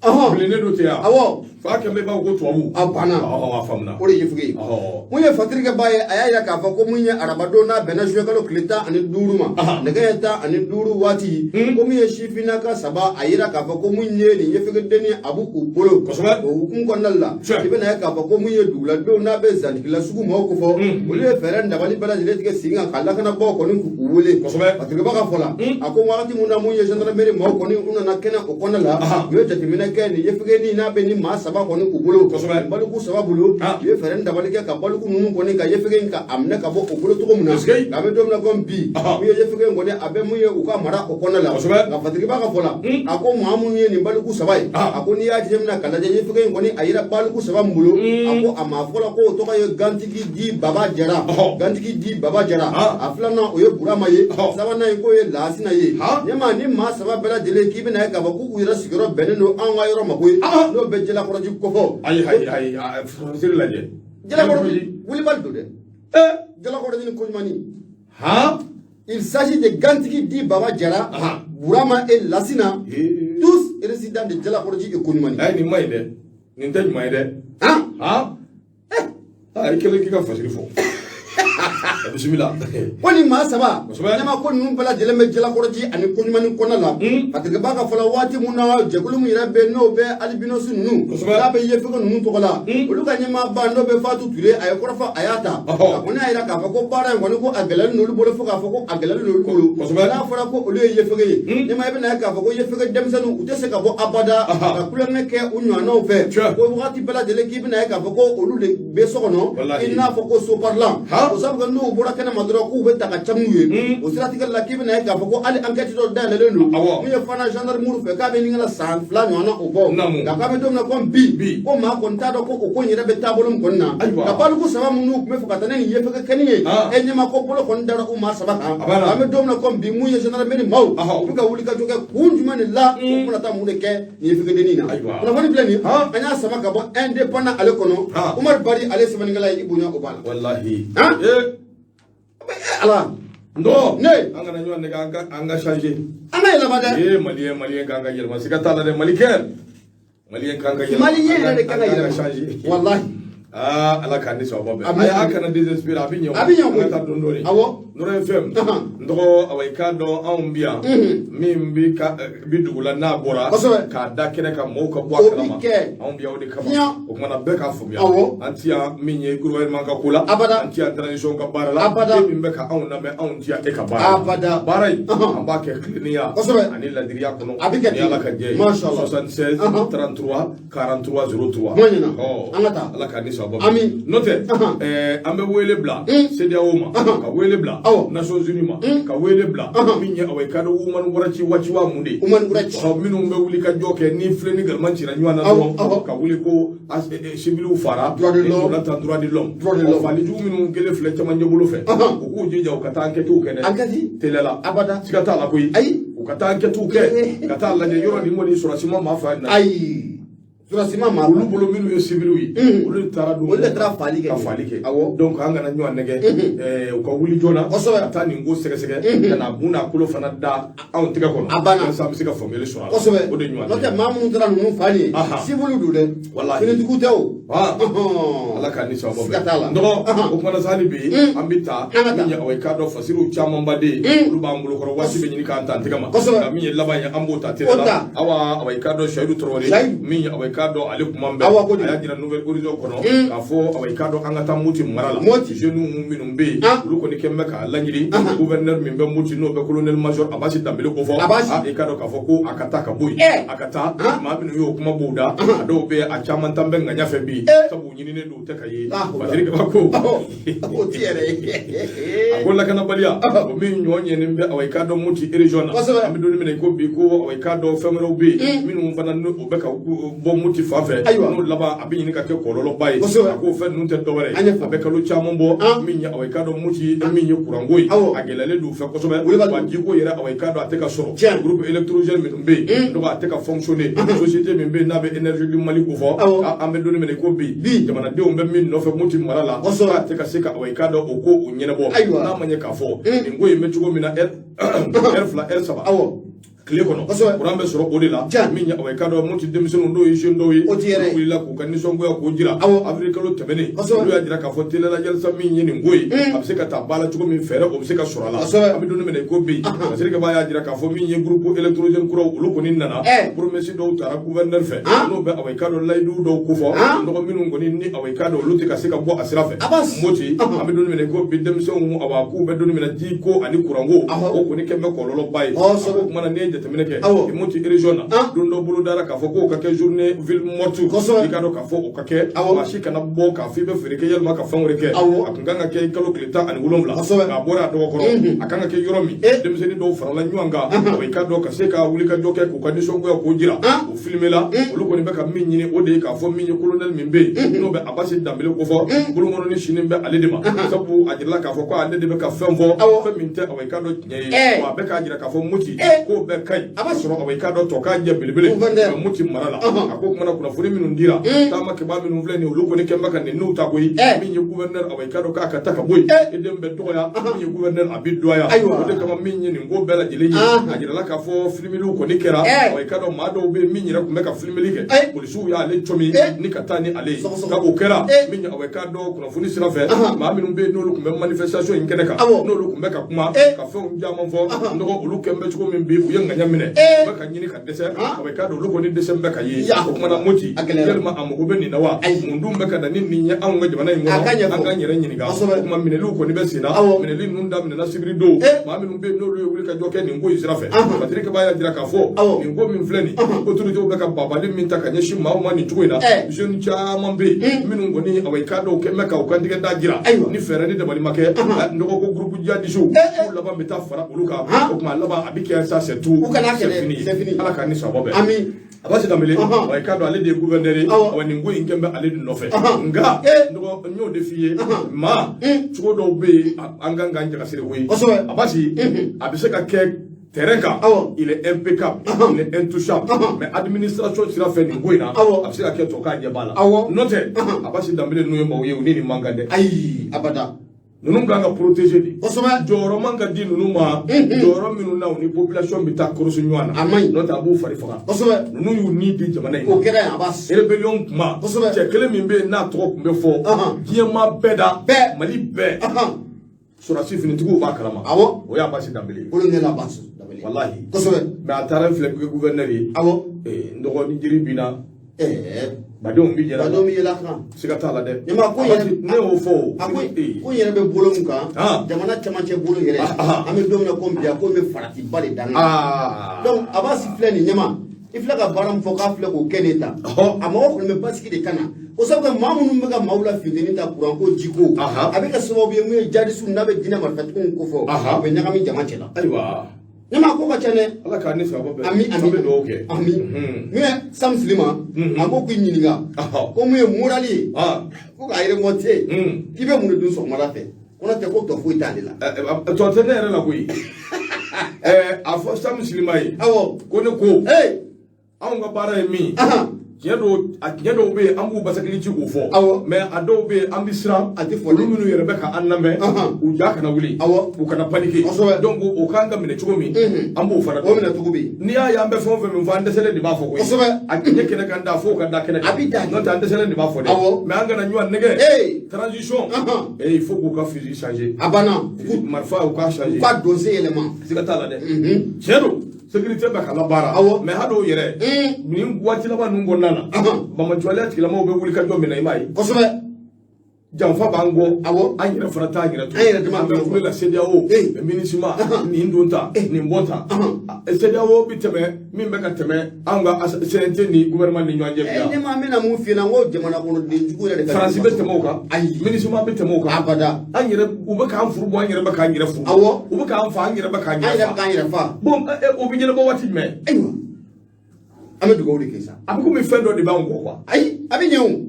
S1: bilennen don ten yan.
S2: Awɔ.
S1: Fa kɛmɛ b'a fɔ ko tubabu.
S2: A banna.
S1: Ɔhɔ, a faamuna.
S2: O de ye yefuge ye. Mun ye fatirikɛba ye, a y'a yira k'a fɔ ko mun ye arabadon n'a bɛnna juillet kalo tile 15 ma, nɛgɛ ɲɛ 15 waati, ko mun ye sifinnaka saba, a yira k'a fɔ ko mun ye nin yefegedennin a b'u u bolo. O hukumu kɔnɔna la, i bɛna ye k'a fɔ ko mun ye duguladenw n'a bɛ Zantigila sugu maaw kofɔ, olu ye fɛɛrɛ dabali bɛɛ lajɛlen tigɛ sen kan ka lakanabaaw kɔni k'u wele. Fatirikɛba ka fɔ la, a ko wagati mun na mun ye gendarmerie maaw kɔni u nana kɛnɛ o kɔnɔna la, u ye jateminɛ kɛ nin yefegenin n'a bɛ ni maa saba kɔni u bolo, baliku saba bolo. U ye fɛɛrɛ dabali kɛ ka baliku ninnu kɔni ka yefege in ka a minɛ ka bɔ o bolo cogo min na. Nka an bɛ don min na komi bi, mun ye yefege in kɔni a bɛ mun ye u ka mara o kɔnɔna la. Nka fatirikɛba ka fɔ la, a ko maa minnu ye nin baliku saba ye, a ko n'i y'a jateminɛ ka lajɛ, yefege in kɔni a yira baliku saba min bolo, a ko a maa fɔlɔ ko o tɔgɔ ye Gantigi di Baba Jara, Gantigi di Baba Jara. A filanan o ye Burama ye, sabanan in k'o ye Lasina ye. Ɲɛma ni maa saba bɛɛ lajɛlen k'i bɛna ye k'a fɔ k'u yɛrɛ sigiyɔrɔ bɛnnen don anw ka yɔrɔ ma koyi, n'o bɛ Jalakɔrɔji kofɔ.
S1: Ayi, ayi, ayi, fasiri lajɛ.
S2: Jalakɔrɔji wulibali don dɛ. Jalakɔrɔji ni Koɲumani. Il s'agit de Gantigi di Baba Jara, Burama et Lassina, tous résidents de Jalakɔrɔji et Koɲumani.
S1: Ayi, nin ma ɲi dɛ, nin tɛ ɲuman ye dɛ.
S2: Han?
S1: Ah, i kɛlen k'i ka fasiri fɔ, bisimila.
S2: Ko nin maa saba, ɲama ko ninnu bɛɛ lajɛlen bɛ Jalakɔrɔji ani Koɲumani kɔnɔna la. Fatirikɛba ka fɔla, waati mun na jɛkulu min yɛrɛ bɛ yen n'o bɛ albinos ninnu n'a bɛ yefege ninnu tɔgɔ la, olu ka ɲɛmaaba n'o bɛ Fatu Ture, a ye kɔrɔfɔ, a y'a ta, a kɔni y'a yira k'a fɔ ko baara in kɔni ko a gɛlɛyalen n'olu bolo, fo k'a fɔ ko a gɛlɛyalen n'olu bolo. N'a fɔra ko olu ye yefege ye, ɲɛma i bɛna ye k'a fɔ ko yefege denmisɛnninw u tɛ se ka bɔ abada ka kulonkɛ kɛ u ɲɔgɔnnaw fɛ, ko wagati bɛɛ lajɛlen k'i bɛna ye k'a fɔ ko olu de bɛ so kɔnɔ i n'a fɔ ko soparilan. O sabu kɛ n'u bɔra kɛnɛma dɔrɔn k'u bɛ ta ka camu ye. O siratigɛ la, k'i bɛna ye k'a fɔ ko hali enquête dɔ dayɛlɛlen don mun ye fana gendarmerie fɛ k'a bɛ ɲini ka san 2 ɲɔgɔnna o bɔ. Nka k'a bɛ don min na komi bi, ko maa kɔni t'a dɔn ko o ko in yɛrɛ bɛ taabolo min kɔni na. Nka baliku saba minnu tun bɛ fɛ ka taa ne nin yefege kɛni ye, e ɲɛma ko bolo kɔni dara u maa saba kan. An bɛ don min na komi bi, mun ye gendarmerie maaw u bɛ ka wuli ka jɔ kɛ kun jumɛn de la, u bɛna taa mun de kɛ nin yefegedennin na? Kunnafoni filɛ nin, an y'a sama ka bɔ indépendant ale kɔnɔ. Umaru Bari ale sɛbɛnnikɛla ye, i bonya o b'a la.
S1: Walahi.
S2: Ala.
S1: Non.
S2: Ne.
S1: An kana ɲɔgɔn nɛgɛ, an ka changer.
S2: An ka yɛlɛma dɛ.
S1: Ee, malien, malien k'an ka yɛlɛma, siga t'a la dɛ, malikɛ. Malien kan ka yɛlɛma.
S2: Malien yɛrɛ de kan ka
S1: An
S2: yɛlɛma.
S1: changer.
S2: Walahi.
S1: Aa, Ala k'an ni sababa bɛn.
S2: Amin.
S1: A y'a kana désespérer, a bɛ ɲɛ o.
S2: A bɛ ɲɛ
S1: An
S2: koyi.
S1: ka taa dɔɔni dɔɔni. Nɔrɔ FM. N tɔgɔ, awa, i k'a dɔn anw bi yan. Min bi ka bi dugu la n'a bɔra. K'a da kɛnɛ kan, mɔgɔw ka bɔ a
S2: O bi
S1: kalama.
S2: kɛ.
S1: Anw bi yan o de kama.
S2: Tiɲɛ.
S1: O kumana bɛɛ k'a faamuya. An ti yan min ye gouvernement ka ko la.
S2: Abada.
S1: An ti yan transition ka baara la.
S2: Abada.
S1: E min bɛ ka anw lamɛn, anw ti yan e ka baara la.
S2: Abada.
S1: Baara in, an b'a kɛ tilennenya ani ladiriya kɔnɔ.
S2: A bɛ kɛ
S1: Ni
S2: ten.
S1: Ala ka jɛ ye.
S2: Masha Allah.
S1: 76 33 43 03.
S2: Kuma ɲɛna.
S1: Ɔ,
S2: An ka taa.
S1: Ala k'an ni sababa bɛn.
S2: Amin.
S1: N'o tɛ, an bɛ wele bila CEDEAO ma, ka wele bila Nations Unies ma, ka wele bila min ye, awa, i ka dɔn Human Rights Watch wa mun de ye?
S2: Human Rights.
S1: Ɔ, minnu bɛ wuli ka jɔ kɛ ni filen ni galama cira ɲɔgɔn na dɔrɔn, ka wuli ko civiliw fara.
S2: Droit de l'homme.
S1: Ni donna tan, droit de l'homme.
S2: Droit de
S1: Ɔ,
S2: l'homme.
S1: fali jugu minnu kelen filɛ cɛmancɛ bolo fɛ, u k'u jija u ka taa enquête kɛ dɛ.
S2: Enquête?
S1: Teliya la.
S2: Abada.
S1: Siga t'a la koyi.
S2: Ayi.
S1: U ka taa enquête kɛ, ka taa lajɛ yɔrɔ nin kɔni, sɔrɔsi ma maa fa na.
S2: Ayi, sɔrɔsi ma maa.
S1: Olu bolo, minnu ye civiliw ye, olu de taara don
S2: Olu de taara fali kɛ.
S1: Ka fali kɛ. Donc an kana ɲɔgɔn nɛgɛ, u ka wuli joona ka taa nin ko sɛgɛsɛgɛ, ka na mun n'a kolo fana da anw tɛgɛ kɔnɔ.
S2: A banna.
S1: Walasa an bɛ se ka faamuyali sɔrɔ a la. O de ɲɔgɔn
S2: N'o
S1: tɛ.
S2: tɛ, maa minnu taara ninnu fa nin ye, civil don dɛ. Finitigiw tɛ o.
S1: Ala k'an ni sababa
S2: Siga t'a la.
S1: bɛn. N dɔgɔ, o kumana sa, hali bi an bɛ taa
S2: An ka taa.
S1: min ye, awa, i k'a dɔn fasiriw camanba de ye, olu b'an bolo kɔrɔ, waati bɛ ɲini k'an ta an tɛgɛ ma. Nka min ye laban ye, an b'o ta teliya
S2: O
S1: la.
S2: ta.
S1: Awa, i k'a dɔn Seyidu Tarawele,
S2: Seyidu.
S1: min ye, awa, i k'a dɔn ale kuma bɛɛ,
S2: Awa, ko de.
S1: a y'a jira Nouvel Horizon kɔnɔ k'a fɔ, awa, i k'a dɔn an ka taa Moti mara la.
S2: Moti.
S1: Jeunes minnu bɛ yen, olu kɔni kɛn bɛ k'a laɲini gouverneur min bɛ Moti, n'o bɛ colonel major Abasi Danbele ko fɔ.
S2: Abasi.
S1: Ah, i k'a dɔn k'a fɔ ko a ka taa ka bɔ yen, a ka taa. Maa minnu y'o kuma b'o da, a dɔw bɛ yen, a caman tan bɛ ŋaɲa fɛ bi, sabu u ɲininen don, u tɛ ka ye. Fasiri Kaba ko
S2: O ti yɛrɛ ye.
S1: A ko lakanabaliya o min ɲɔ ɲɛnen bɛ, awa, i k'a dɔn Moti région na, an bɛ don min na i ko bi, ko, awa, i k'a dɔn fɛn wɛrɛw bɛ yen minnu fana n'o bɛ ka bɔ Moti fan fɛ, n'o laban a bɛ ɲini ka kɛ kɔlɔlɔba ye. A ko fɛn ninnu tɛ dɔwɛrɛ
S2: An
S1: ye,
S2: ye faamu.
S1: a bɛ kalo caman bɔ, min ye, awa, i k'a dɔn Moti min ye kuranko ye, a gɛlɛyalen don u fɛ kosɛbɛ.
S2: Wulibali.
S1: Wa jiko yɛrɛ, awa, i k'a dɔn a tɛ ka sɔrɔ. Groupe électrogène minnu bɛ yen, donc a tɛ ka fonctionner. Société min bɛ yen n'a bɛ énergie du Mali ko fɔ, an bɛ don min na i ko bi,
S2: Bi.
S1: jamanadenw bɛ min nɔfɛ Moti mara la, k'a tɛ ka se ka, awa, i k'a dɔn o ko o ɲɛnabɔ. N'a ma ɲɛ k'a fɔ nin ko in bɛ cogo min na, heure 2, heure 3 tile kɔnɔ, kuran bɛ sɔrɔ o de la. Min ye, awa, i k'a dɔn Moti denmisɛnninw, n'o ye jeune dɔw ye,
S2: O ti yɛrɛ ye.
S1: olu wulila k'u ka nisɔngoya k'o jira avril kalo tɛmɛnen. Olu y'a jira k'a fɔ teliya yalisa min ye nin ko ye, a bɛ se ka taa ba la cogo min, fɛɛrɛ o bɛ se ka sɔrɔ a la. An bɛ don min na i ko bi, Fasiri Kaba y'a jira k'a fɔ min ye groupe électrogène kuraw, olu kɔni nana, promesse dɔw tara gouverneur fɛ, n'o bɛ, awa, i k'a dɔn layidu dɔw kofɔ nɔgɔ minnu kɔni ni, awa, i k'a dɔn olu tɛ ka se ka bɔ a sira fɛ. Moti, an bɛ don min na i ko bi, denmisɛnw, awa, k'u bɛ don min na, ji ko ani kuranko, o kɔni kɛn bɛ kɔlɔlɔba ye. A ko kumana, n'i ye jateminɛ kɛ Moti région na, don dɔ bolo dara k'a fɔ k'o ka kɛ journée ville morte. I k'a dɔn k'a fɔ o ka kɛ, maa si kana bɔ k'a fɔ i bɛ feere kɛ yalima ka fɛn wɛrɛ kɛ. A kun kan ka kɛ kalo tile 17, nka a bɔra a dɔgɔkɔrɔ. A kan ka kɛ yɔrɔ min, denmisɛnnin dɔw farala ɲɔgɔn kan, awa, i k'a dɔn ka se ka wuli ka jɔ kɛ k'u ka nisɔngoya k'o jira, o filmer la. Olu kɔni bɛ ka min ɲini, o de ye k'a fɔ min ye colonel min bɛ yen, n'o bɛ Abasi Danbele kofɔ, bolokɔnɔni sini bɛ ale de ma, sabu a jirala k'a fɔ ko ale de bɛ ka fɛn fɔ, fɛn min tɛ, awa, i k'a dɔn tiɲɛ ye. Wa a bɛ k'a jira k'a fɔ Moti k'o bɛɛ ka ɲi, sɔrɔ, awa, i k'a dɔn tɔ k'a jɛ belebele Moti mara la. A ko kumana, kunnafoni minnu dira, taamakɛbaa minnu filɛ nin ye, olu kɔni kɛn bɛ ka nin n'u ta koyi. Min ye gouverneur, awa, i k'a dɔn k'a ka ta ka bɔ yen, i den bɛ dɔgɔya, min ye gouverneur a bɛ dɔgɔya. O de kama, min ye nin ko bɛɛ lajɛlen ye, a jirala k'a fɔ filimeliw kɔni kɛra. Awa, i k'a dɔn maa dɔw bɛ yen min yɛrɛ tun bɛ ka filimeli kɛ, polisiw y'ale cɔmi ni ka taa ni ale ye. Ka o kɛra min ye, awa, i k'a dɔn kunnafoni sira fɛ, maa minnu bɛ yen n'olu tun bɛ manifestation in kɛnɛ kan, n'olu tun bɛ ka kuma ka fɛnw caman fɔ, nɔgɔ olu kɛn bɛ cogo min bi, u ye ŋaɲa minɛ, u bɛ ka ɲini ka dɛsɛ. Awa, i k'a dɔn olu kɔni dɛsɛ bɛ ka ye. O kumana, Moti yalima a mago bɛ nin na wa? Mun dun bɛ ka na ni nin ye anw ka jamana in kɔnɔ? An k'an yɛrɛ ɲininka. O kuma, minɛliw kɔni bɛ sen na. Minɛli ninnu daminɛna sibiri don. Maa minnu bɛ yen n'olu ye wuli ka jɔ kɛ nin ko in sira fɛ, Patrick Ba y'a jira k'a fɔ nin ko min filɛ nin, autorités bɛ ka babali min ta ka ɲɛsin maaw ma nin cogo in na, jeune caman bɛ yen minnu kɔni, awa, i k'a dɔn kɛn bɛ ka u kantigɛ da jira. Ni fɛɛrɛ ni dabali ma kɛ, nɔgɔ ko groupe djihadistes k'u laban bɛ taa fara olu kan. O tuma laban a bɛ kɛ sa, c'est tout, c'est fini. Ala k'an ni sababa bɛn.
S2: Ami.
S1: Abasi Danbele, wa i k'a dɔn ale de ye gouverneur ye, wa nin ko in kɛn bɛ ale de nɔfɛ. Nka nɔgɔ, n y'o de f'i ye, maa cogo dɔw bɛ yen, an kan k'an jagasiri koyi. Abasi a bɛ se ka kɛ terrain kan, il est impeccable, il est intouchable, mais administration sira fɛ nin ko in na, a bɛ se ka kɛ tɔ k'a ɲɛ b'a la. N'o tɛ, Abasi Danbele ninnu ye maaw ye, u ni nin man kan dɛ.
S2: Ayi, abada.
S1: Ninnu kan ka protéger de. Jɔyɔrɔ man ka di ninnu ma, jɔyɔrɔ minnu na u ni population bɛ taa korosi ɲɔgɔn na.
S2: A man ɲi.
S1: N'o tɛ, a b'u fari faga. Ninnu y'u ni di jamana in ma.
S2: O kɛra yan, Abbas.
S1: Rébellion kuma, cɛ kelen min bɛ yen n'a tɔgɔ tun bɛ fɔ diɲɛ maa bɛɛ da, Mali bɛɛ, sɔrɔdasi finitigiw b'a kalama. O y'a Abbas Danbele ye.
S2: Colonel Abbas Danbele.
S1: Walahi. Mais a taara filɛ kɛ gouverneur ye. N dɔgɔnin jiri binna, badenw bi yɛlɛ.
S2: Badenw bɛ yɛlɛ a kan.
S1: Siga t'a la dɛ.
S2: Ɲama ko yɛrɛ.
S1: Ne y'o fɔ o.
S2: A ko ko yɛrɛ bɛ bolo min kan, jamana camancɛ bolo yɛrɛ, an bɛ don min na komi bi, a ko bɛ faratiba de da n kan. Donc Abbas filɛ nin ɲɛma, i filɛ ka baara min fɔ k'a filɛ k'o kɛ nin ta, a mago kɔni bɛ basigi de ka na o sabu kɛ maa minnu bɛ ka maaw la funteni ta, kuran ko, jiko, a bɛ kɛ sababu ye mun ye jadisiw n'a bɛ diinɛ marifatigiw ko fɔ, u bɛ ɲagami jama cɛ la.
S1: Ayiwa.
S2: Ɲama ko ka ca dɛ.
S1: Ala k'a ni sababa bɛn.
S2: Ami, ami.
S1: An bɛ dugawu kɛ.
S2: Ami. Min ye Sam Silima, a ko k'i ɲininka ko mun ye moral ye, ko k'a remonter, k'i bɛ mun de dun sɔgɔmada fɛ, ko n'o tɛ ko tɔ foyi t'ale la.
S1: Tɔ tɛ ne yɛrɛ la koyi. A fɔ Sam Silima ye. Ko ne ko anw ka baara ye min ye, tiɲɛ don, a tiɲɛ dɔw bɛ yen, an b'u basakili ci k'o fɔ. Mais a dɔw bɛ yen, an bɛ siran.
S2: A tɛ fɔ dɛ.
S1: Olu minnu yɛrɛ bɛ ka an lamɛn, u ja kana wuli, u kana paniquer. Donc o kan ka minɛ cogo min, an b'o fana.
S2: O minɛ cogo bɛ yen.
S1: N'i y'a ye an bɛ fɛn o fɛn min fɔ, an dɛsɛlen de b'a fɔ koyi. A tiɲɛ kɛnɛ kan da, f'o ka da kɛnɛ kan.
S2: A bɛ da.
S1: N'o tɛ, an dɛsɛlen de b'a fɔ dɛ. Mais an kana ɲɔgɔn nɛgɛ. Transition, il faut k'u ka fusil changer.
S2: A banna.
S1: Marifa, u k'a changer.
S2: U ka donse yɛlɛma.
S1: Siga t'a la dɛ. Tiɲɛ don, sécurité bɛ ka labaara. Mais hali o yɛrɛ, nin waati laban ninnu kɔnɔna na, banbaanciwaleya tigilamɔgɔw bɛ wuli ka jɔ min na, i m'a ye. Janfa b'an kɔ. An yɛrɛ fana t'an yɛrɛ to.
S2: An yɛrɛ dama.
S1: An bɛ kule la CEDEAO, MINUSMA, nin don ta, nin bɔ ta. CEDEAO bɛ tɛmɛ min bɛ ka tɛmɛ anw ka CNT ni gouvernement ni ɲɔgɔn cɛ bi yan.
S2: Ne ma, an bɛna mun f'i ɲɛna, n ko jamana kɔnɔden jugu yɛrɛ de ka.
S1: Faransi bɛ tɛmɛ o kan.
S2: Ayi.
S1: MINUSMA bɛ tɛmɛ o kan.
S2: Abada.
S1: An yɛrɛ, u bɛ k'an furu bɔ, an yɛrɛ bɛ k'an yɛrɛ furu. U bɛ k'an fa, an yɛrɛ bɛ k'an
S2: An yɛrɛ
S1: yɛrɛ
S2: bɛ
S1: fa.
S2: k'an yɛrɛ fa.
S1: Bon, o bɛ ɲɛnabɔ waati jumɛn?
S2: Ayiwa, an bɛ dugawu de kɛ sa.
S1: A bɛ komi fɛn dɔ de b'anw kɔ quoi.
S2: Ayi, a bɛ ɲɛ o.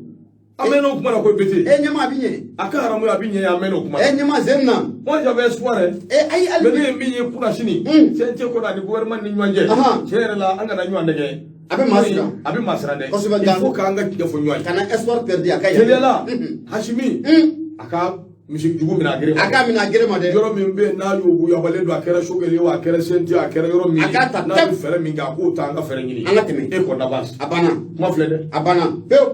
S1: An mɛn'o kuma na ko BT.
S2: Ɲɛma, a bɛ ɲɛ.
S1: A ka haramu, a bɛ ɲɛ, an mɛn'o kuma na.
S2: Ɲɛma sen na.
S1: Moi, j'avais espoir hein.
S2: Ayi, hali.
S1: Mais ne ye min ye kunasini, CNT kɔnɔ ani gouvernement ni ɲɔgɔn cɛ, tiɲɛ yɛrɛ la, an kana ɲɔgɔn nɛgɛ.
S2: A bɛ maa siran.
S1: A bɛ maa siran dɛ.
S2: Kosɛbɛ.
S1: Il faut k'an ka tiɲɛ fɔ ɲɔgɔn ye.
S2: Kana espoir perdu, a ka ɲi.
S1: Teliyala, Hasimi, a ka misi jugu minɛ a gere ma.
S2: A k'a minɛ a gere ma dɛ.
S1: Yɔrɔ min bɛ yen n'a y'o yabalen don, a kɛra Choguel ye o, a kɛra CNT, a kɛra yɔrɔ min
S2: A k'a ta
S1: n'a bɛ fɛɛrɛ min kɛ, a k'o ta, an ka fɛɛrɛ ɲini.
S2: An ka tɛmɛ.
S1: E kɔni avance.
S2: A banna.
S1: Kuma filɛ dɛ.
S2: A banna pewu,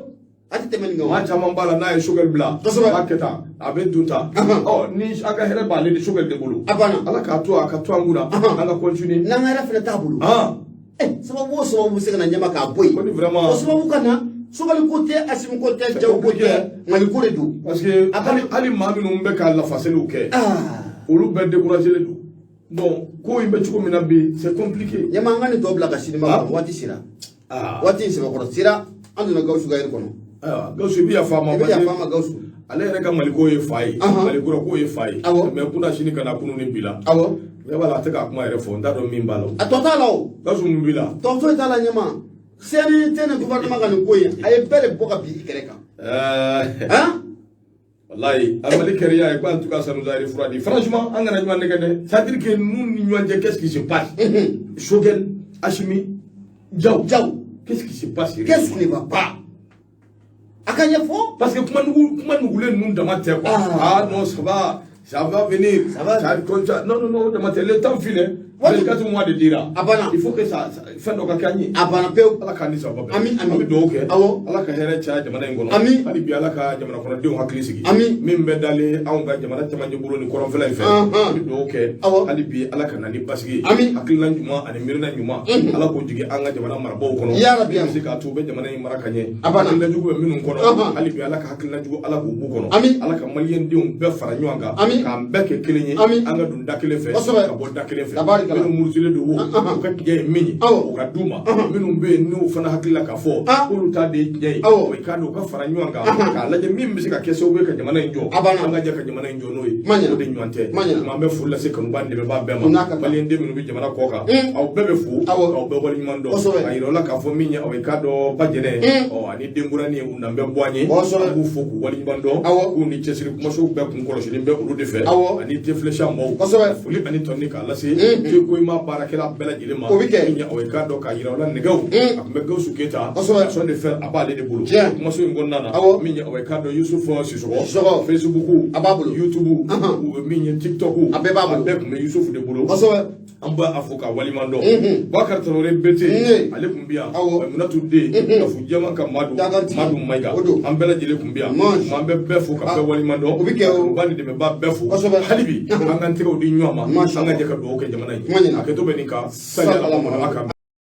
S2: a tɛ tɛmɛ nin kan.
S1: Maa caman b'a la, n'a ye Choguel bila, a b'a kɛ tan, a bɛ dun tan. Ɔ, ni an ka hɛrɛ b'ale ni Choguel de bolo.
S2: A banna.
S1: Ala k'a to a ka to an kunna, an ka continuer.
S2: N'an ka hɛrɛ fɛnɛ t'a bolo. Sababu o sababu bɛ se ka na ɲɛma k'a bɔ yen.
S1: Ko ni vraiment.
S2: O sababu ka na, Choguel ko tɛ, Assimi ko tɛ, Diaw ko tɛ, Mali ko de don.
S1: Parce que hali maa minnu bɛ ka lafasaliw kɛ, olu bɛɛ découragé don. Bon, ko in bɛ cogo min na bi, c'est compliqué.
S2: Ɲɛma, an ka nin tɔ bila ka sini ma kɔnɔ, waati sera. Waati in sɛbɛkɔrɔ sera, an donna Gawusu ka yɛrɛ kɔnɔ.
S1: Ayiwa, Gawusu, i bɛ yafa a ma.
S2: I bɛ yafa a ma, Gawusu.
S1: Ale yɛrɛ ka Maliko ye fa ye, Malikura ko ye fa ye. Mais kunna sini ka na kunun ni bi la. Ne b'a la, a tɛ k'a kuma yɛrɛ fɔ, n t'a dɔn min b'a la.
S2: A tɔ t'a la o.
S1: Gawusu, mun b'i la?
S2: Tɔ foyi t'a la ɲɛma. CNT ni gouvernement ka nin ko in, a ye bɛɛ de bɔ ka bin i kɛrɛ kan. Han?
S1: Wallahi, a Mali kɛra ye quoi, en tout cas ça nous a refroidi. Franchement, an kana ɲɔgɔn nɛgɛ dɛ. C'est-à-dire que nous ni ɲɔgɔn cɛ, qu'est-ce qui se passe? Choguel, Assimi, Diaw.
S2: Diaw.
S1: Qu'est-ce qui se passe?
S2: Qu'est-ce qui ne va pas? A ka ɲɛfɔ.
S1: Parce que kuma nugu, kuma nugulen ninnu dama tɛ quoi. Ah non, ça va, ça va venir.
S2: Ça va.
S1: Ça, comme ça. Non, non, non, dama tɛ. Le temps file, hein.
S2: Waati-
S1: 24 mois de dira.
S2: A banna.
S1: Il faut que ça, fɛn dɔ ka kɛ an ye.
S2: A banna pewu.
S1: Ala k'an ni sababa bɛn.
S2: Ami, ami.
S1: An bɛ dugawu kɛ. Ala ka hɛrɛ caya jamana in kɔnɔ.
S2: Ami.
S1: Hali bi, Ala ka jamana kɔnɔdenw hakili sigi.
S2: Ami.
S1: Min bɛ dalen anw ka jamana camancɛ bolo ni kɔrɔnfɛla in fɛ. An bɛ dugawu kɛ. Hali bi, Ala ka na ni basigi ye.
S2: Ami.
S1: Hakilina ɲuman ani miirina ɲuman. Ala k'o jigin an ka jamana marabaaw kɔnɔ.
S2: Ya Rabbi.
S1: Min bɛ se k'a to u bɛ jamana in mara ka ɲɛ.
S2: A banna.
S1: Hakilina jugu bɛ minnu kɔnɔ. Hali bi, Ala ka hakilina jugu, Ala k'o b'u kɔnɔ.
S2: Ami.
S1: Ala ka maliyɛndenw bɛɛ fara ɲɔgɔn kan.
S2: Ami.
S1: K'an bɛɛ kɛ kelen ye.
S2: Ami.
S1: An ka don da kelen fɛ. Ka bɔ da kelen fɛ.
S2: Tabarikala.
S1: Minnu murutilen don wo, u ka tiɲɛ ye min ye, o ka d'u ma. Minnu bɛ yen n'u fana hakili la k'a fɔ k'olu ta de ye tiɲɛ ye, o i k'a dɔn u ka fara ɲɔgɔn kan k'a lajɛ min bɛ se ka kɛ sababu ye ka jamana in jɔ.
S2: A banna.
S1: An ka jɛ ka jamana in jɔ n'o ye.
S2: Kuma ɲɛna.
S1: O de ɲɔgɔn tɛ.
S2: Kuma ɲɛna.
S1: Kuma, an bɛ foli lase kanubaa ni dɛmɛbaa bɛɛ
S2: O n'a
S1: ma.
S2: ka kan.
S1: Maliyɛnden minnu bɛ jamana kɔ kan, aw bɛɛ bɛ fo, k'aw bɛɛ waleɲuman dɔn. K'a yira aw la k'a fɔ min ye, aw ye k'a dɔn ba jɛnɛ, ɔ ani denkuranin u nan bɛ bɔ an ye. An b'u fo k'u waleɲuman dɔn. K'u ni cɛsiri, kumaso bɛɛ kun kɔlɔsilen bɛ olu de fɛ. fɛ ani Déflèche maaw. Foli ani tɔni k'a lase Tekoyima baarakɛla bɛɛ lajɛlen ma.
S2: O bɛ kɛ.
S1: Min ye aw ye k'a dɔn k'a yira aw la, nɛgɛw, a tun bɛ Gawusu Keyita, maçon de fer, a b'ale de bolo kumaso in kɔnɔna na. Min ye aw ye k'a dɔn, Yusuf Sisɔgɔ,
S2: Sisɔgɔ.
S1: Facebook
S2: A b'a bolo.
S1: YouTube, min ye TikTok,
S2: A bɛɛ b'a bolo.
S1: A bɛɛ tun bɛ Yusuf de bolo. An b'a fo k'a waliman dɔn. Bakari Tarawele Bete, ale tun bɛ yan. Minatu den Kafu Jɛman ka Madu,
S2: Dakantigi.
S1: Madu Mayiga,
S2: O don.
S1: an bɛɛ lajɛlen tun bɛ yan.
S2: Mange.
S1: An bɛ bɛɛ fo ka bɛɛ waliman dɔn.
S2: O bɛ kɛ o.
S1: Ba ni dɛmɛba bɛɛ fo. Hali bi an k'an tɛgɛw di ɲɔgɔn ma,
S2: Masha
S1: an ka
S2: Allah.
S1: jɛ ka dugawu kɛ jamana ye.
S2: Kuma ɲɛna.
S1: A kɛtɔ bɛ nin kan sali ala ma, ala ka